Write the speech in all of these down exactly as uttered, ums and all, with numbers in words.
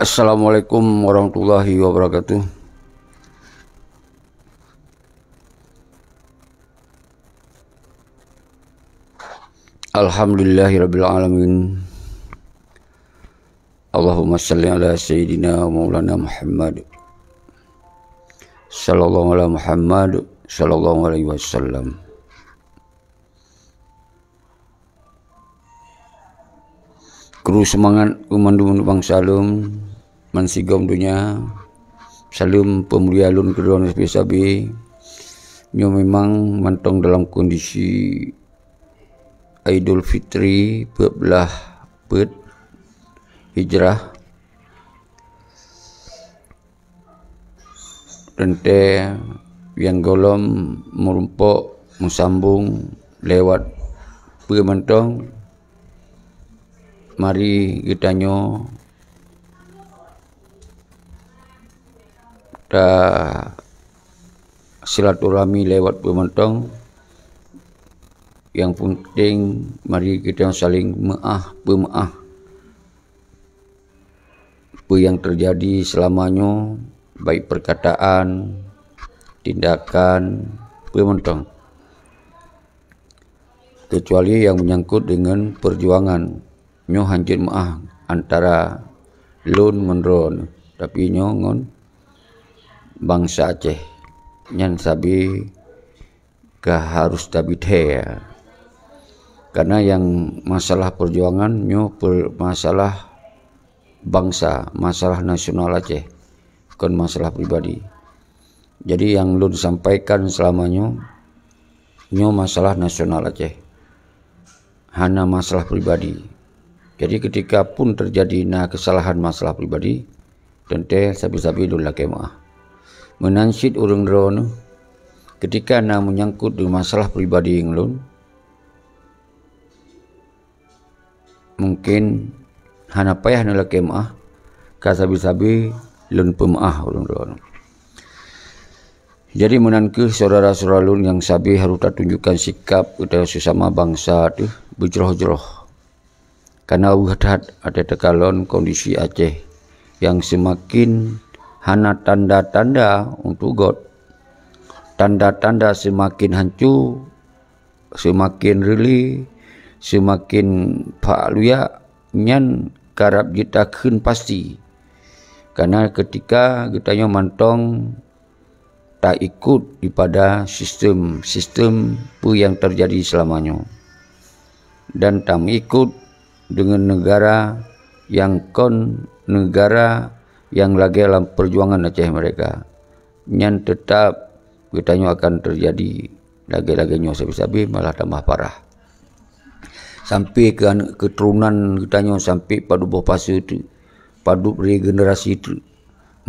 Assalamualaikum warahmatullahi wabarakatuh. Alhamdulillahirabbil alamin. Allahumma salli ala sayyidina wa maulana Muhammad. Sallallahu ala Muhammad, sallallahu alaihi wasallam. Kru seumangat keu mandum bansa lôn, bansigom donya. Saleuem peumulia lôn keudroe sabe-sabe. Nyoe memang mantong dalam kondisi Aidul Fitri peuet blaih peuet Hijrah. Teuntée nyang gohlom meurumpok meusambong lewat peue mantong, mari geutanyoe ta silaturahmi lewat peue mantong. Nyang penting, mari kita saling meu'ah peumeu'ah peue nyang teujadi seulama nyoe, baik perkataan, tindakan, peue mantong. Kecuali nyang menyangkut deungon perjuangan, nyoe hanjeuet meu'ah antara lôn ngon droeneuh, tapi nyoe ngon bansa Aceh. Nyan sabe ka harôh tabiet thée. Karena nyang masalah perjuangan nyoe per-, masalah bansa, masalah nasional Aceh, kon masalah pribadi. Jadi nyang lôn sampaikan seulama nyoe, nyoe masalah nasional Aceh. Hana masalah pribadi. Jadi ketika pun teujadi na keusalahan masalah pribadi, teuntée sabe-sabe lôn lakée meu'ah. Meunan cit ureuëng droeneuh, ketika na meunyangkot deungon masalah pribadi ngon lôn, mungkin hana payah neulakée meu'ah, ka sabe-sabe lôn peumeu'ah ureuëng droeneuh. Jadi meunan kheueh syedara-syedara lôn nyang sabe harôh tatunjukkan sikab geutanyoe seusama bansa teuh beujroh-jroh. Kana weueh that até teukalon kondisi Aceh nyang seumaken hana tanda-tanda untuk göt. Tanda-tanda seumaken hanco, seumaken reulée, seumaken phak luyak, nyan karab jeuet takheun pasti. Kana keutika geutanyoe mantong taikot dipada sistem-sistem peue nyang teujadi seulama nyoe, dan tameuikot deungon neugara nyang kon neugara nyang lagée lam peujuangan Aceh Merdeka, nyan teutab geutanyoe akan teujadi lagée-lagée nyoe sabe-sabe, malah tamah parah. Sampai keu aneuk keuturonan geutanyoe sampai padub boh pasoe teuk, padub regenerasi teuk.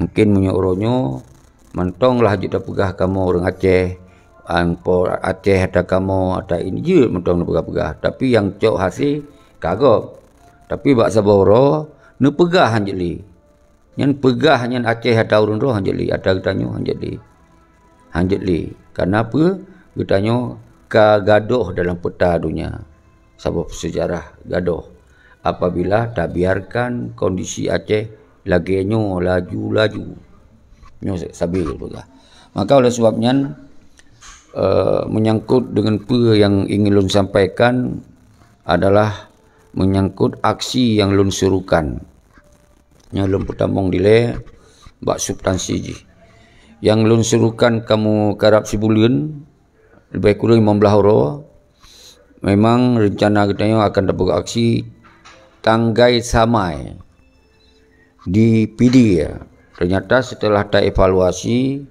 Mungkin meunyoe uroe nyoe mantong lah jeuet tapeugah kamoe ureuëng Aceh, ampo Aceh ata kamoe ata ini jeuet mantong neupeugah-peugah. Tapi nyang cok hase ka gob. Tapi bak saboh uroe neupeugah hanjeuet lé. Nyan peugah nyan Aceh ata ureuëng droe hanjeuet lé, ata geutanyoe hanjeuet lé. Hanjeuet lé. Karena peue? Geutanyoe ka gadôh dalam peta donya. Saboh seujarah gadôh. Apabila tabiarkan kondisi Aceh lagée nyoe laju-laju. Nyoe sabe peugah. Maka oleh sebab nyan, eh, menyangkut dengan peue yang ingin lôn sampaikan adalah menyangkut aksi yang lôn serukan. Nyoe lôn peutamong dilée bak substansi jih. Nyang lôn serukan kamoe karab sibuleuen, leubeh kureueng limong blaih uroe. Memang reuncana geutanyoe akan tapeugah aksi tanggai samai di Pidie. Ternyata setelah taevaluasi,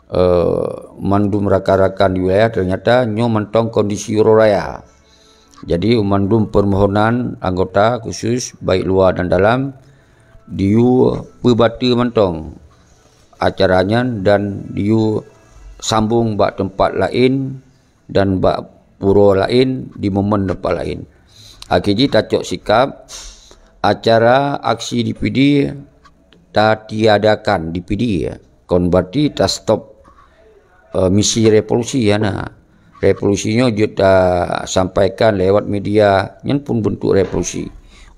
eh, mandum rakan-rakan di wilayah, ternyata nyoe mantong kondisi uroe raya. Jadi, mandum permohonan anggota khusus, baik luar dan dalam, diyue peubateue mantong acara nyan dan diyue sambong bak teumpat laén dan bak uroe laén di momen teumpat laén. Akhé jih tacok sikab, acara aksi di Pidie tatiadakan di Pidie, kon berarti ta-stop, eh, misi revolusi, hana. Revolusi nyoe jeuet tasampaikan lewat media, nyan pun bentuk revolusi.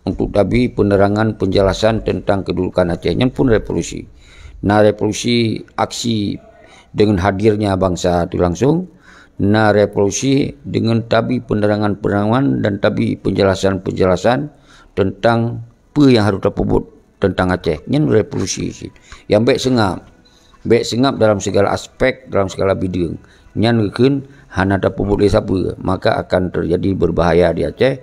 untuk tabi penerangan penjelasan tentang kedudukan Aceh. Nyan pun revolusi. Na revolusi aksi dengan hadirnya bangsa tu langsung, na revolusi dengan tabi penerangan-penerangan dan tabi penjelasan-penjelasan tentang peue nyang harôh tapeubuet teuntang Aceh. Nyan revolusi cit. Nyang bék seungab. Bék seungab dalam segala aspek, dalam segala bideueng. Nyan geukheun hana tapeubuet lé sapeue, maka akan terjadi berbahaya di Aceh,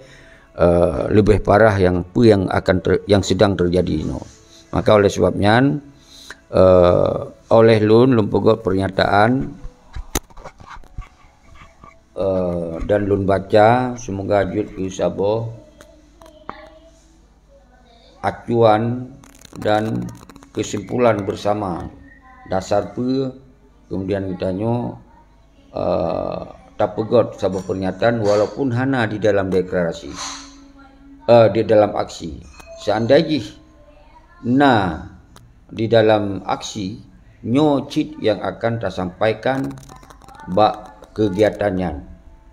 eh, leubeh parah nyang peue nyang akan ter-, nyang sedang terjadi nyoe. Maka oleh sebab nyan, eh, oleh lôn, lôn peugöt pernyataan, eh, dan lôn baca, semoga jeuet keu saboh acuan dan kesimpulan bersama. Dasar peue, kemudian geutanyoe, eh, tapeugöt saboh pernyataan walaupun hana di dalam deklarasi, eh, di dalam aksi. Seandai jih na di dalam aksi, nyoe cit nyang akan tasampaikan bak kegiatan nyan.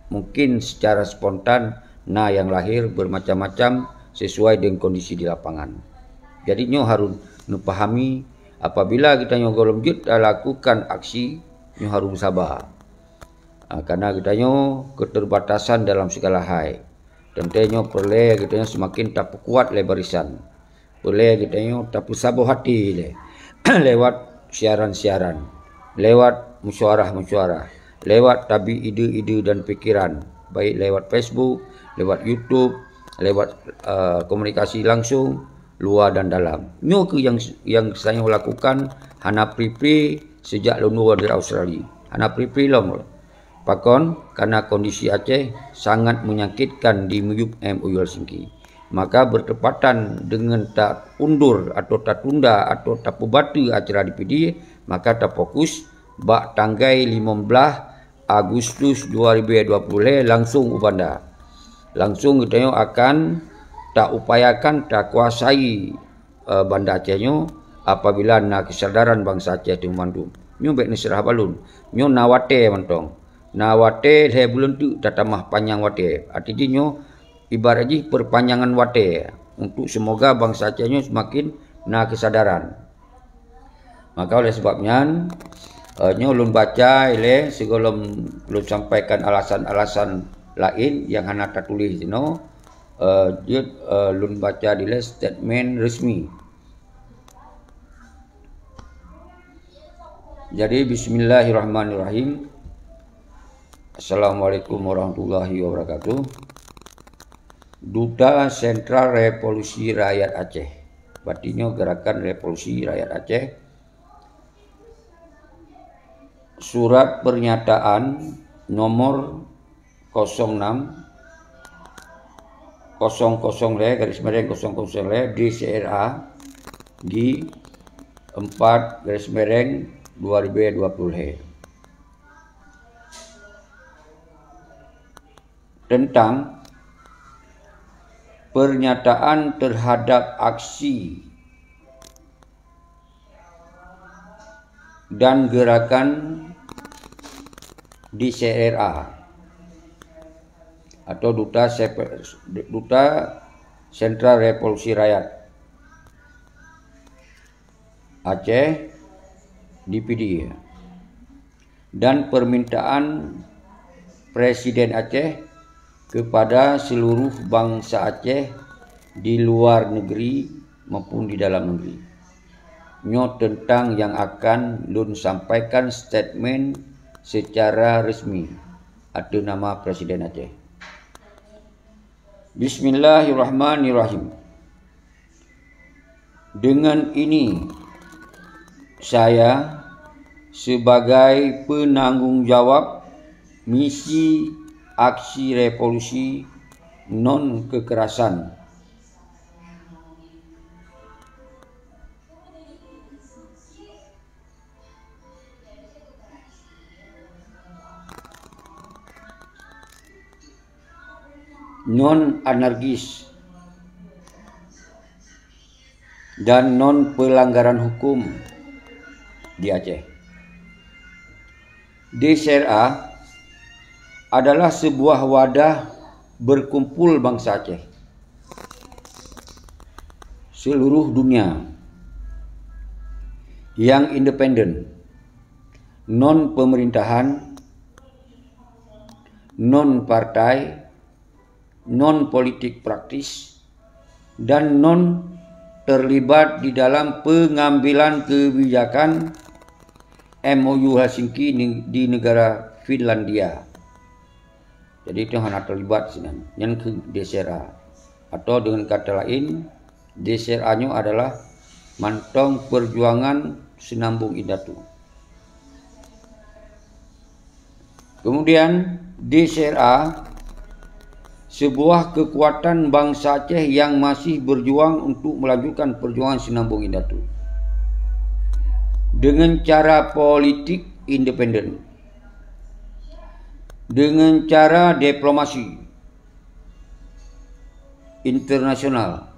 Mungkin secara spontan na nyang lahir bermacam-macam sesuai dengan kondisi di lapangan. Jadi nyoe harôh neupahami, apabila geutanyoe gohlom jeuet talakukan aksi, nyoe harôh saba. Ah, karena geutanyoe keterbatasan dalam segala hai. Teuntée nyoe peureulée geutanyoe seumaken tapeukuat lé barisan. Peureulée geutanyoe tapeusaboh até lé lewat siaran-siaran, lewat musyawarah-musyawarah, lewat tabi ide-ide dan pikiran, baik lewat Facebook, lewat YouTube, lewat, eh, komunikasi langsung, luwa dan dalam. Nyoe kheueh nyang, nyang geutanyoe lakukan hana pri-pri sejak lôn dua dari Australia. Hana pri-pri lom. Pakon? Karena kondisi Aceh sangat menyakitkan di miyueb M O U Helsinki. Maka bertepatan dengan taundur atau tatunda atau tapeubateue acara D P D, maka tafokus bak tanggai limong blaih Agustus dua ribu dua puluh lhée langsung u Banda. Langsung geutanyoe akan taupayakan takuasai, eh, Banda Aceh nyoe apabila na keusadaran bansa Aceh teuh mandum. Nyoe bék neuseurah bak lôn. Nyoe na watée mantong. Na watée lhée buleuen teuk tatamah panyang watée. Arti jih nyoe ibarat jih perpanjangan watée untuk semoga bansa Aceh nyoe seumaken na keusadaran. Maka oleh sebab nyan, eh, nyoe lôn baca ilée sigohlom lôn sampaikan alasan-alasan laén nyang hana tatuléh sinoe, eh, jeuet, eh, lôn baca dilée statement resmi. Jadi, bismillahirrahmanirrahim. Assalamualaikum warahmatullahi wabarakatuh. Duta Sentral Revolusi Rakyat Aceh. Berarti nyoe Gerakan Revolusi Rakyat Aceh. Surat pernyataan nomor kosong enam, kosong kosong lhée, garis miring kosong kosong lhée, D C R A, di empat garis miring dua ribu dua puluh lhée. Tentang pernyataan terhadap aksi dan gerakan D C R A atau Duta Sep-, Duta Sentral Revolusi Rakyat Aceh, D P D, dan permintaan Presiden Aceh kepada seluruh bangsa Aceh di luar negeri maupun di dalam negeri. Nyoe teuntang nyang akan lôn sampaikan statement secara resmi ateueh nama Presiden Aceh. Bismillahirrahmanirrahim. Dengan ini, saya sebagai penanggung jawab misi aksi revolusi non kekerasan non anarkis dan non pelanggaran hukum di Aceh. D C R A adalah sebuah wadah berkumpul bangsa Aceh. seluruh dunia yang independen, non pemerintahan, non partai, non politik praktis, dan non terlibat di dalam pengambilan kebijakan M O U Helsinki ni-, di negara Finlandia. Jadi, itu hana terlibat sinan. Nyan keuh D C R A. Atau dengan kata lain, D C R A nyoe adalah mantong perjuangan Senambong Indatu. Kemudian, D C R A sebuah kekuatan bangsa Aceh yang masih berjuang untuk melanjutkan perjuangan Senambong Indatu dengan cara politik independen, dengan cara diplomasi internasional,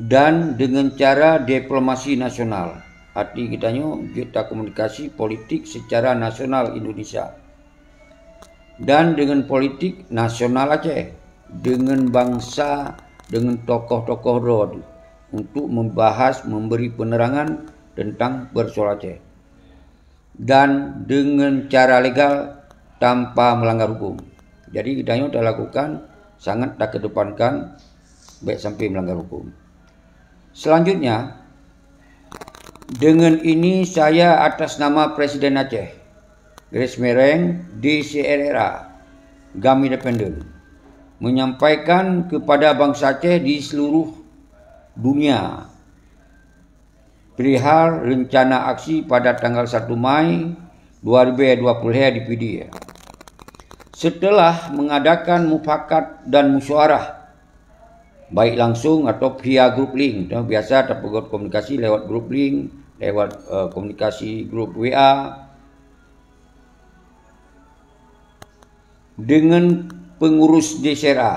dan dengan cara diplomasi nasional. Arti geutanyoe jeuet takomunikasi politik secara nasional Indonesia dan dengan politik nasional Aceh, dengan bangsa, dengan tokoh-tokoh droe untuk membahas, memberi penerangan tentang persoalan Aceh, dan dengan cara legal tanpa melanggar hukum. Jadi, geutanyoe talakukan sangat takedepankan, bèk sampai melanggar hukum. Selanjutnya, dengan ini saya atas nama Presiden Aceh, Grace Mereng, D C R R A, GAM Independen, menyampaikan kepada bangsa Aceh di seluruh dunia perihal rencana aksi pada tanggal satu Mai dua ribu dua puluh di Pidie. Setelah mengadakan mufakat dan musyawarah, baik langsung atau via grup link, biasa tapeugot komunikasi lewat grup link, lewat, eh, komunikasi grup W A, dengan pengurus D C R A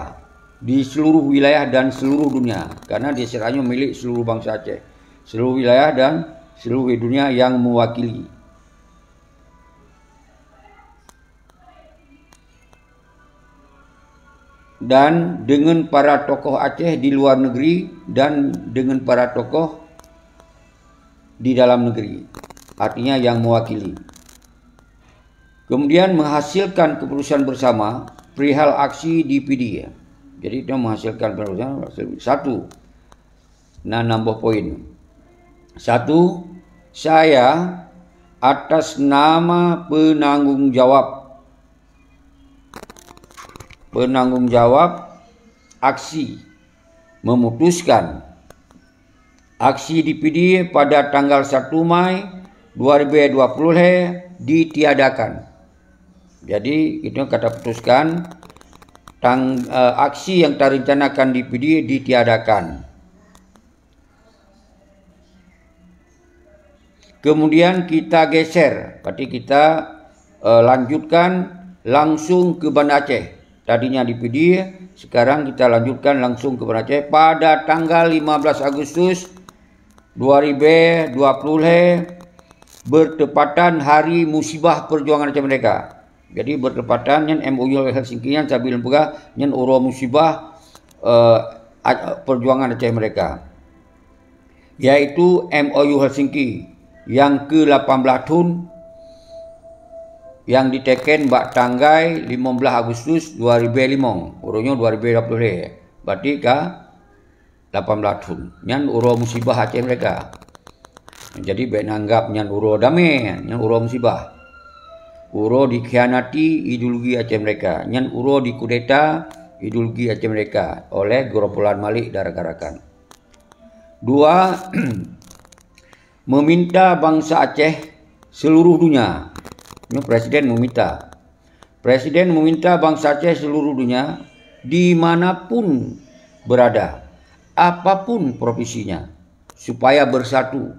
di seluruh wilayah dan seluruh dunia, karena D C R A nyoe milik seluruh bangsa Aceh, seluruh wilayah dan seluruh dunia yang mewakili, dan dengan para tokoh Aceh di luar negeri dan dengan para tokoh di dalam negeri, artinya yang mewakili. Kemudian menghasilkan keputusan bersama perihal aksi di Pidie. Jadi, itu menghasilkan keputusan. Satu, na enam boh poin. Satu, saya atas nama penanggung jawab, penanggung jawab aksi memutuskan aksi di Pidie pada tanggal satu Mai dua ribu dua puluh ditiadakan. Jadi, itu kata putuskan, tang-, eh, aksi yang tarencanakan di Pidie ditiadakan. Kemudian kita geser, berarti kita, eh, lanjutkan langsung ke Banda Aceh. Tadinya di Pidie, sekarang kita lanjutkan langsung ke Banda Aceh pada tanggal lima belas Agustus dua ribu dua puluh, bertepatan Hari Musibah Perjuangan Aceh Merdeka. Jadi, bertepatan nyan M O U Helsinki nyan, sambil peugah nyan uroe musibah, eh, a-, perjuangan Aceh Merdeka, yaitu M O U Helsinki yang ke lapan belas thon, yang diteken bak tanggai lima belas Agustus dua ribu lima, uroe nyoe dua ribu dua puluh lhèe. Berarti ka lapan belas thon. Nyan uroe musibah Aceh Merdeka. Jadi, bèk neuanggap nyan uroe damé, nyan uroe musibah. Uroe dikhianati ideologi Aceh Merdeka. Nyan uroe dikudeta ideologi Aceh Merdeka oleh gerombolan Malik dan rakan-rakan. Dua, meminta bangsa Aceh seluruh dunia. Nyoe Presiden meminta. Presiden meminta bangsa Aceh seluruh dunia, di mana pun berada, apa pun profesinya, supaya bersatu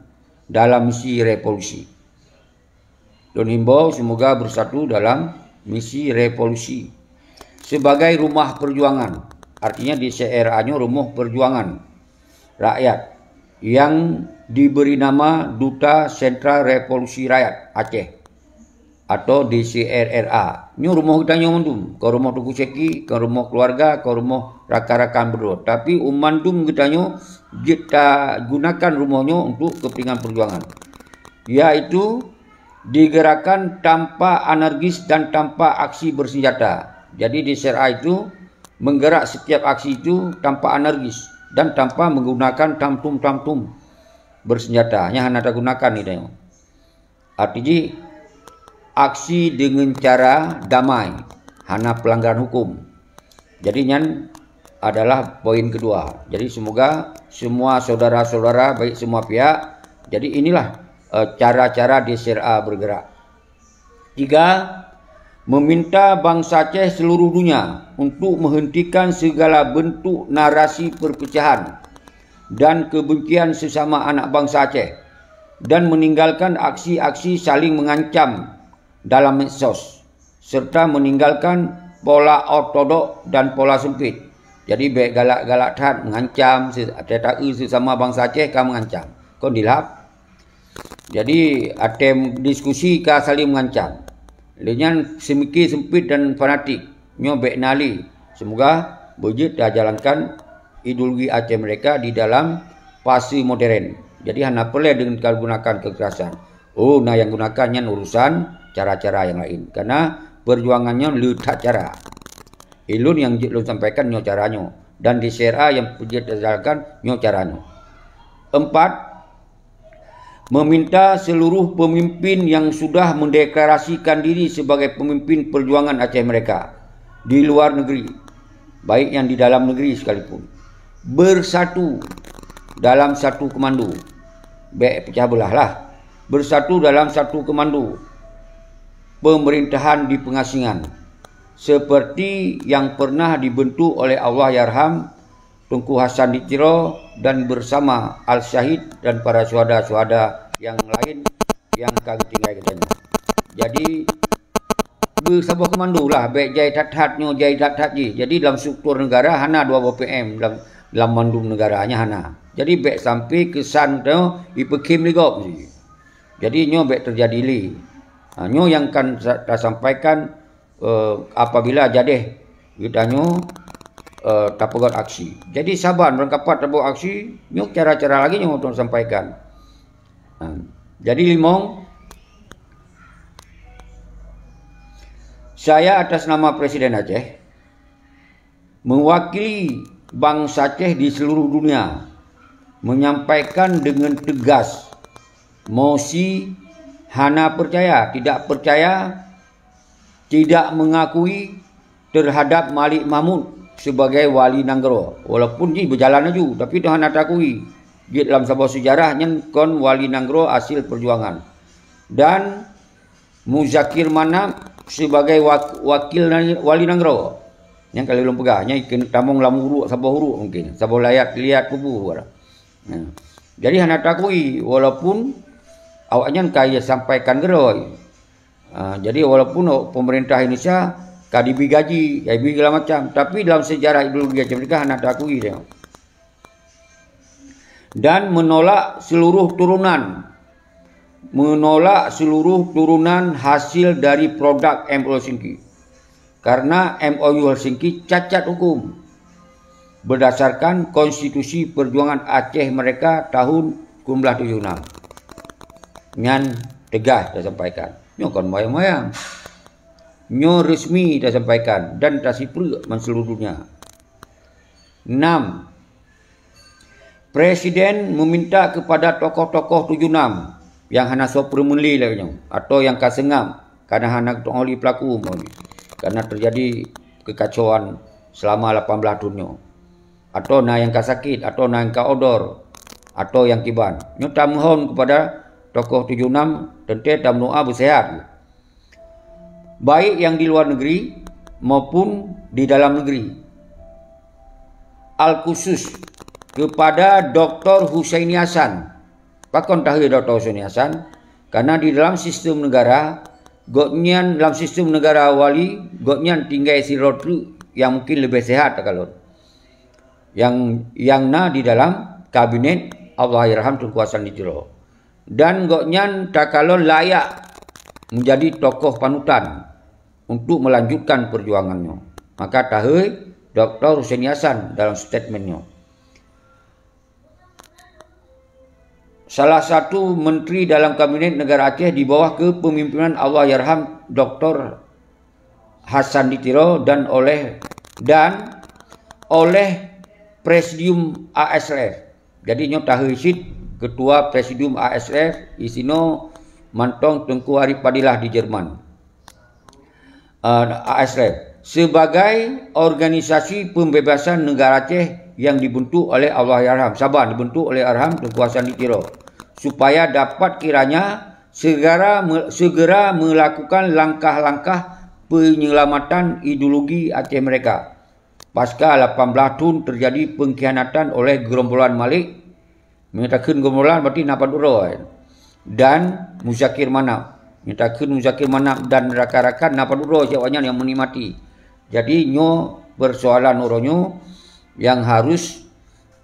dalam misi revolusi. Lôn himbau, semoga bersatu dalam misi revolusi. Sebagai rumah perjuangan, artinya D C R A nyoe rumoh perjuangan rakyat yang diberi nama Duta Sentral Revolusi Rakyat Aceh. atau D C R R A. Nyoe rumoh geutanyoe mandum, kon rumoh Teungku Syeki, kon rumoh keluarga, kon rumoh rakan-rakan beudroe. Tapi u mandum geutanyoe jeuet tagunakan rumoh nyoe untuk kepentingan perjuangan, yaitu digerakkan tanpa anarkis dan tanpa aksi bersenjata. Jadi, D C R A itu menggerak setiap aksi itu tanpa anarkis dan tanpa menggunakan tamtum-tamtum bersenjata. Nyan hana tagunakan itu. Arti jih, aksi dengan cara damai, hana pelanggaran hukum. Jadi, nyan adalah poin kedua. Jadi, semoga semua saudara-saudara, baik semua pihak, jadi inilah, eh, cara-cara D C R A bergerak. Tiga, meminta bansa Aceh seluruh dunia untuk menghentikan segala bentuk narasi perpecahan dan kebencian sesama anak bangsa Aceh dan meninggalkan aksi-aksi saling mengancam dalam medsos, serta meninggalkan pola ortodok dan pola sempit. Jadi, bèk galak-galak that mengancam se-, teuta-eu sesama bansa Aceh ka mengancam. Kon dilhab. Jadi, até diskusi ka saling mengancam. Lé nyan seumiké sempit dan fanatik. Nyoe bèk na lé. Semoga beujeuet tajalankan ideologi Aceh Merdeka di dalam fase modern. Jadi, hana peureulèe deungon ka gunakan kekerasan. Oh, na nyang gunakan nyan urusan cara-cara nyang laén. Karena perjuangan nyoe le that cara. Ilôn nyang jeuet lôn sampaikan nyoe cara nyoe. Dan di C R A nyang peujeuet tajalankan nyoe cara nyoe. Empat, meminta seluruh pemimpin yang sudah mendeklarasikan diri sebagai pemimpin perjuangan Aceh Merdeka di luar negeri, baik yang di dalam negeri sekalipun, bersatu dalam satu komando. Bèk pecah belah lah. Bersatu dalam satu komando pemerintahan di pengasingan, seperti yang pernah dibentuk oleh Allahyarham Teungku Hasan di Tiro dan bersama Al-Syahid dan para syuhada-syuhada nyang laén nyang ka geutinggai geutanyoe. Jadi, beusaboh komando lah, bèk jai that-that nyoe, jai that-that jih. Jadi, lam struktur negara hana dua boh P M lam, lam mandum negara nyan hana. Jadi, bèk sampai keusan tu ipeukhém lé gob jih. Jadi, nyoe bèk teujadi lé. Ha, nyoe nyang kan sa-, tasampaikan, eh, apabila jadeh geutanyoe, eh, tapeugöt aksi. Jadi, saban beurangkapat taboh aksi, nyoe cara-cara lagèe nyoe untuk sampaikan. Ha, jadi, limong, saya atas nama Presiden Aceh, mewakili bansa Aceh di seluruh dunia, menyampaikan dengan tegas mosi hana percaya, tidak percaya, tidak mengakui terhadap Malik Mahmud sebagai wali nanggroe. Walaupun jih berjalan laju, tapi Tuhan hana takui. Jeuet lam saboh sejarah nyan kon wali nanggroe hasil perjuangan. Dan Muzakir Manaf sebagai wak-, wakil na-, wali nanggroe. Nyang ka lheueh lôn peugah, nyan ikheun tamong lam uruek, saboh uruek mungkin, saboh layat-liat kubu. Nah. Jadi hana takui, walaupun awaknyan ka sampaikan keudroe. Ha, jadi walaupun pemerintah Indonesia ka dibri gaji, ka dibri segala macam, tapi dalam sejarah ideologi Aceh Merdeka hana takui dia. Dan menolak seluruh turunan, menolak seluruh turunan hasil dari produk M O U Helsinki. Karena M O U Helsinki cacat hukum berdasarkan Konstitusi Perjuangan Aceh Merdeka tahun sembilan belas tujuh enam. Nyan tegas tasampaikan. Nyoe kon mayang-mayang. Nyoe resmi tasampaikan dan tasipreuk ban seluruh dunia. Enam, Presiden meminta kepada tokoh-tokoh tujuh enam nyang hana soe peureumeli lagèe nyoe, atau nyang ka seungab, karena hana geutu'oh lé pelaku umpamanya, karena terjadi kekacauan selama lapan belas thon nyoe, atau na nyang ka sakét, atau na nyang ka odor, atau nyang kiban. Nyoe tamohon kepada tokoh tujuh enam teuntèe tameudoa beuseuhat. Baik yang di luar negeri maupun di dalam negeri. Al-khusus kepada Doktor Husaini Hasan. Pakon tahé Doktor Husaini Hasan? Karena di dalam sistem negara, gobnyan dalam sistem negara wali, gobnyan tinggai sidroe treuk nyang mungkin leubeh seuhat takalon. Nyang, nyang na di dalam kabinet Allahyarham Teungku Hasan di Tiro. Dan gobnyan takalon layak menjadi tokoh panutan untuk melanjutkan perjuangan nyoe. Maka tahei Doktor Hussein Hasan dalam statement nyoe. Salah satu menteri dalam kabinet negara Aceh di bawah kepemimpinan Allahyarham Doktor Hasan di Tiro dan oleh, dan oleh Presidium A S R F. Jadi nyoe tahei cit Ketua Presidium A S R F, isinoe mantong Teungku Arif Fadilah di Jerman. Eh, A S R F sebagai organisasi pembebasan negara Aceh yang dibentuk oleh Allahyarham, saban dibentuk oleh Arham Teungku Hasan di Tiro, supaya dapat kiranya segera me-, segera melakukan langkah-langkah penyelamatan ideologi Aceh mereka. Pasca lapan belas thon terjadi pengkhianatan oleh gerombolan Malik, meunyoe takheun gerombolan berarti na padub droe, dan Muzakir Manaf. Meunyoe takheun Muzakir Manaf dan rakan-rakan na padub droe siat awaknyan nyang menikmati. Jadi nyoe persoalan uroe nyoe nyang harus,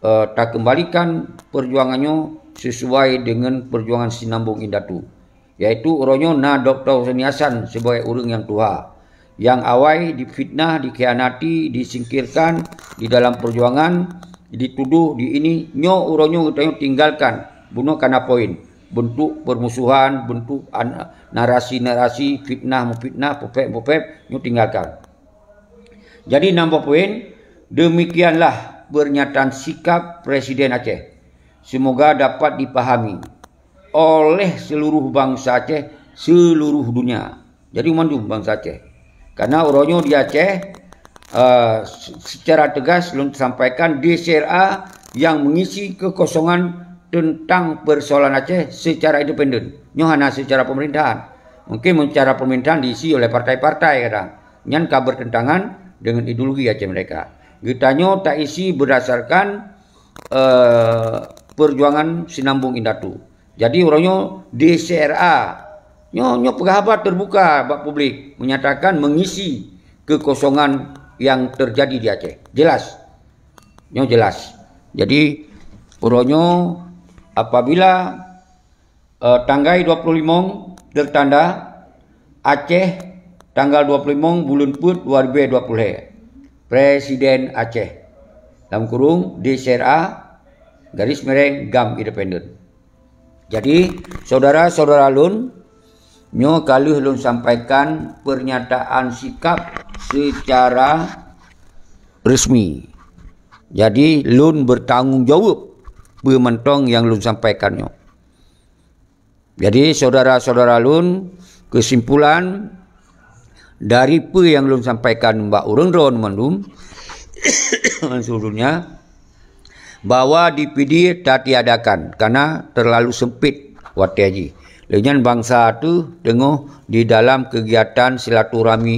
eh, takeumbalikan perjuangan nyoe sesuai dengan perjuangan Sinambong Indatu. Yaitu uroe nyoe na Doktor Hussein Hasan sibagai ureuëng nyang tuha, nyang awai difitnah, dikhianati, disingkirkan di dalam perjuangan, dituduh di ini, nyoe uroe nyoe geutanyoe tinggalkan, bunoe kana poin, bentuk permusuhan, bentuk an-, narasi-narasi, fitnah-memfitnah, peuphét-peuphét, nyoe tinggalkan. Jadi, nambah poin, demikianlah pernyataan sikap Presiden Aceh. Semoga dapat dipahami oleh seluruh bangsa Aceh seluruh dunia. Jadi mandum bangsa Aceh. Karena uroe nyoe di Aceh, eh, se-, secara tegas lôn sampaikan D C R A yang mengisi kekosongan tentang persoalan Aceh secara independen. Nyoe hana secara pemerintahan. Mungkin secara pemerintahan diisi oleh partai-partai kadang. Nyan ka bertentangan dengan ideologi Aceh Merdeka. Geutanyoe taisi berdasarkan, eh, perjuangan Sinambong Indatu. Jadi uroe nyoe D C R A nyoe, nyoe peugah haba terbuka bak publik, menyatakan mengisi kekosongan yang terjadi di Aceh. Jelas. Nyoe jelas. Jadi uroe nyoe apabila, eh, tanggai dua puluh limong tertanda Aceh tanggal dua puluh limong buleuen Peuet dua ribu dua puluh lhèe. Presiden Aceh, lam kurung D C R A, garis miring GAM independen. Jadi, saudara-saudara lôn, nyoe ka lheueh lôn sampaikan pernyataan sikap secara resmi. Jadi, lôn bertanggung jawab peue mantong nyang lôn sampaikan nyoe. Jadi, saudara-saudara lôn, kesimpulan dari peue nyang lôn sampaikan bak ureuëng droeneuh mandum, seluruhnya, bahwa D P D tatiadakan karena terlalu sempit watée jih. Lé nyan bansa teuh teungoh di dalam kegiatan silaturahmi,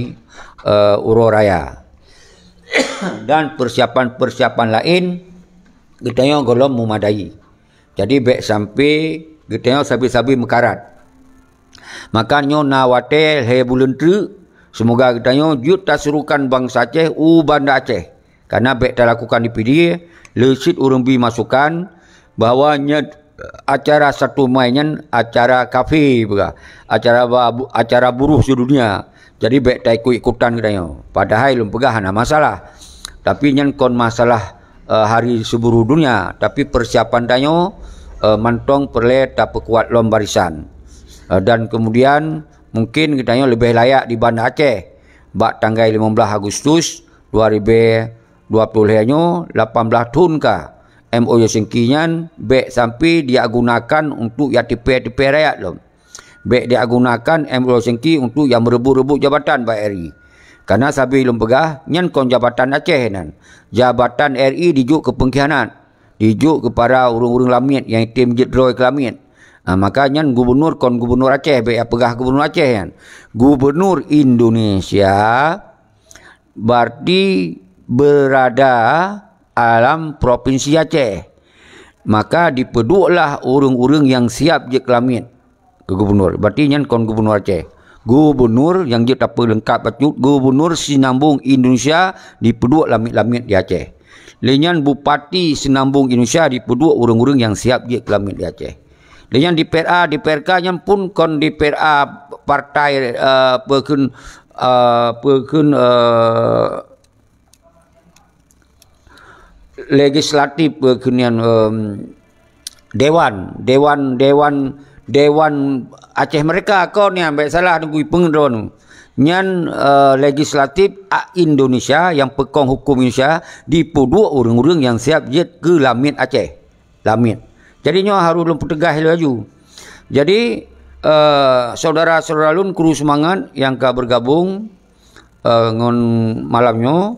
eh, uroe raya dan persiapan-persiapan laén geutanyoe gohlom memadai. Jadi, bék sampai geutanyoe sabe-sabe meukarat. Maka nyoe na watée lhée buleuen treuk, seumoga geutanyoe jeuet tasurukan bansa Aceh u Banda Aceh. Karena bék talakukan di Pidie, le cit ureuëng bi masukan bahwa nyoe acara satu Mai nyan acara kafé peugah, acara ba-, acara buruh sedunia. Jadi bék taikut-ikutan geutanyoe. Padahai lôn peugah hana masalah. Tapi nyan kon masalah, eh, hari seburuh dunia, tapi persiapan tanyoe, eh, mantong peureulée tapeukuat lom barisan. Eh, dan kemudian mungkin geutanyoe leubeh layak di Banda Aceh bak tanggai limong blaih Agustus dua ribu dua puluh lhée nyoe, lapan blaih thon ka M O U Helsinki nyan bék sampai diagunakan untuk ya tipée-tipée rakyat lom. Bék diagunakan M O U Helsinki untuk nyang meureubot-reubot jabatan bak R I. Karena sabe lôn peugah, nyan kon jabatan Aceh nyan. Jabatan R I dijok keu peungkhianat, dijok keu para ureuëng-ureuëng lamiet nyang item jeuet droe keu lamiet. Ha, maka nyan gubunur kon gubunur Aceh, bék ya peugah gubunur Aceh nyan. Gubunur Indonesia berarti berada alam provinsi Aceh. Maka dipeudueklah ureuëng-ureuëng nyang siab jeuet keu lamiet keu gubunur. Berarti nyan kon gubunur Aceh. Gubunur nyang jeuet tapeuleungkap bacut, gubunur Sinambong Indonesia dipeuduek lamiet-lamiet di Aceh. Lé nyan bupati Sinambong Indonesia dipeuduek ureuëng-ureuëng nyang siab jeuet keu lamiet di Aceh. Lé nyan DPRA, DPRK nyan pun kon DPRA partai, eh, peue kheun, eh, peue kheun, eh, legislatif, peue kheun nyan, em, dewan, dewan, dewan, dewan Aceh Merdeka kon nyan, bèk salah neugui peungeudroe. Nyan, eh, legislatif a Indonesia nyang peukong huköm Indonesia dipeuduek ureuëng-ureuëng nyang siab jeuet keu lamiet Aceh. Lamiet. Jadi nyoe harôh lôn peuteugah laju. Jadi, eh, syedara-syedara lôn kru seumangat nyang ka bergabung, eh, ngon malam nyoe,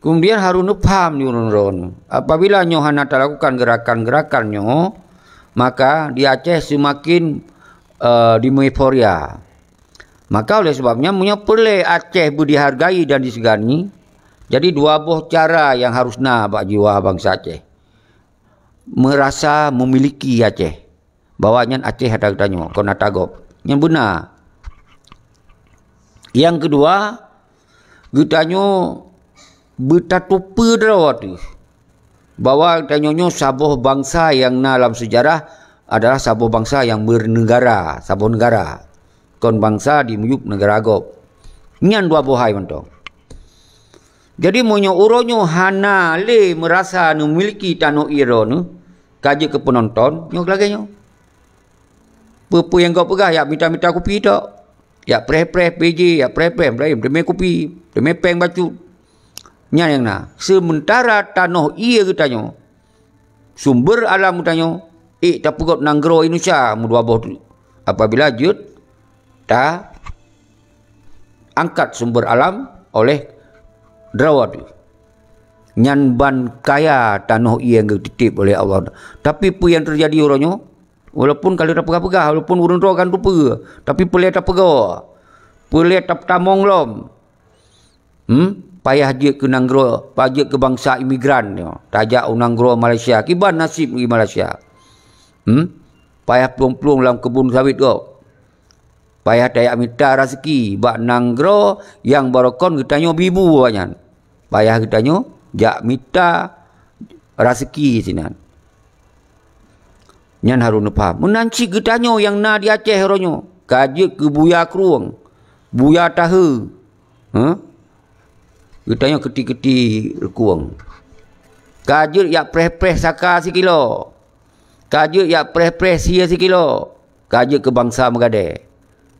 kemudian harôh neupham di ureuëng droeneuh. Apabila nyoe hana talakukan gerakan-gerakan nyoe, maka di Aceh seumaken, eh, dimeueuforia. Maka oleh sebab nyan, meunyoe peureulée Aceh beu dihargai dan disegani, jadi dua boh cara nyang harôh na bak jiwa bansa Aceh. Meurasa memiliki Aceh. Bahwa nyan Aceh ata geutanyoe, kon ata gob. Nyan beuna. Nyang keudua, geutanyoe beutateupeue droe teuh bahwa geutanyoe nyoe saboh bansa nyang na lam seujarah adalah saboh bansa nyang beuneugara, saboh neugara. Kon bansa di miyueb neugara gob. Nyan dua boh hai mantong. Jadi, meunyoe uroe nyoe hana lé meurasa neumiliki tanoh ié droeneuh, ka jeuet keu peunonton, nyoe lagée nyoe. Peue-peue nyang gob peugah, jak mita-mita kupi tok. Jak preh-preh P J, jak preh-preh, meulayem, teumé kupi, teumé péng bacut. Nyan nyang na. Seumeuntara tanoh ié geutanyoe, sumber alam geutanyoe, ék tapeugöt nanggroe Indonesia meudua boh teuk. Apabila jeuet ta angkat sumber alam oleh droe teuh. Nyan ban kaya tanoh ié nyang geutitép oleh Allah. Tapi peue nyang teujadi uroe nyoe? Walaupun ka lheueh tapeugah-peugah, walaupun ureuëng droe kan teupeue, tapi peureulée tapeugoe, peureulée tapeutamong lom. Hmm? Payah jeuet keu nanggroe, payah jeuet keu bansa imigran nyoe. Tajak u nanggroe Malaysia, kiban naseb di Malaysia. Hmm? Payah plueng-plueng lam keubun sawét gob. Payah tajak mita raseuki bak nanggroe nyang barokon geutanyoe bibu awaknyan. Payah geutanyoe jak mita raseuki sinan. Nyan harôh neupham. Meunan cit geutanyoe nyang na di Aceh uroe nyoe, ka jeuet keu buya krueng, buya tahe. Huh? Geutanyoe keuti-keuti reukueng. Ka jeuet jak preh-preh saka sikilo. Ka jeuet jak preh-preh sie sikilo. Ka jeuet keu bansa meugadée.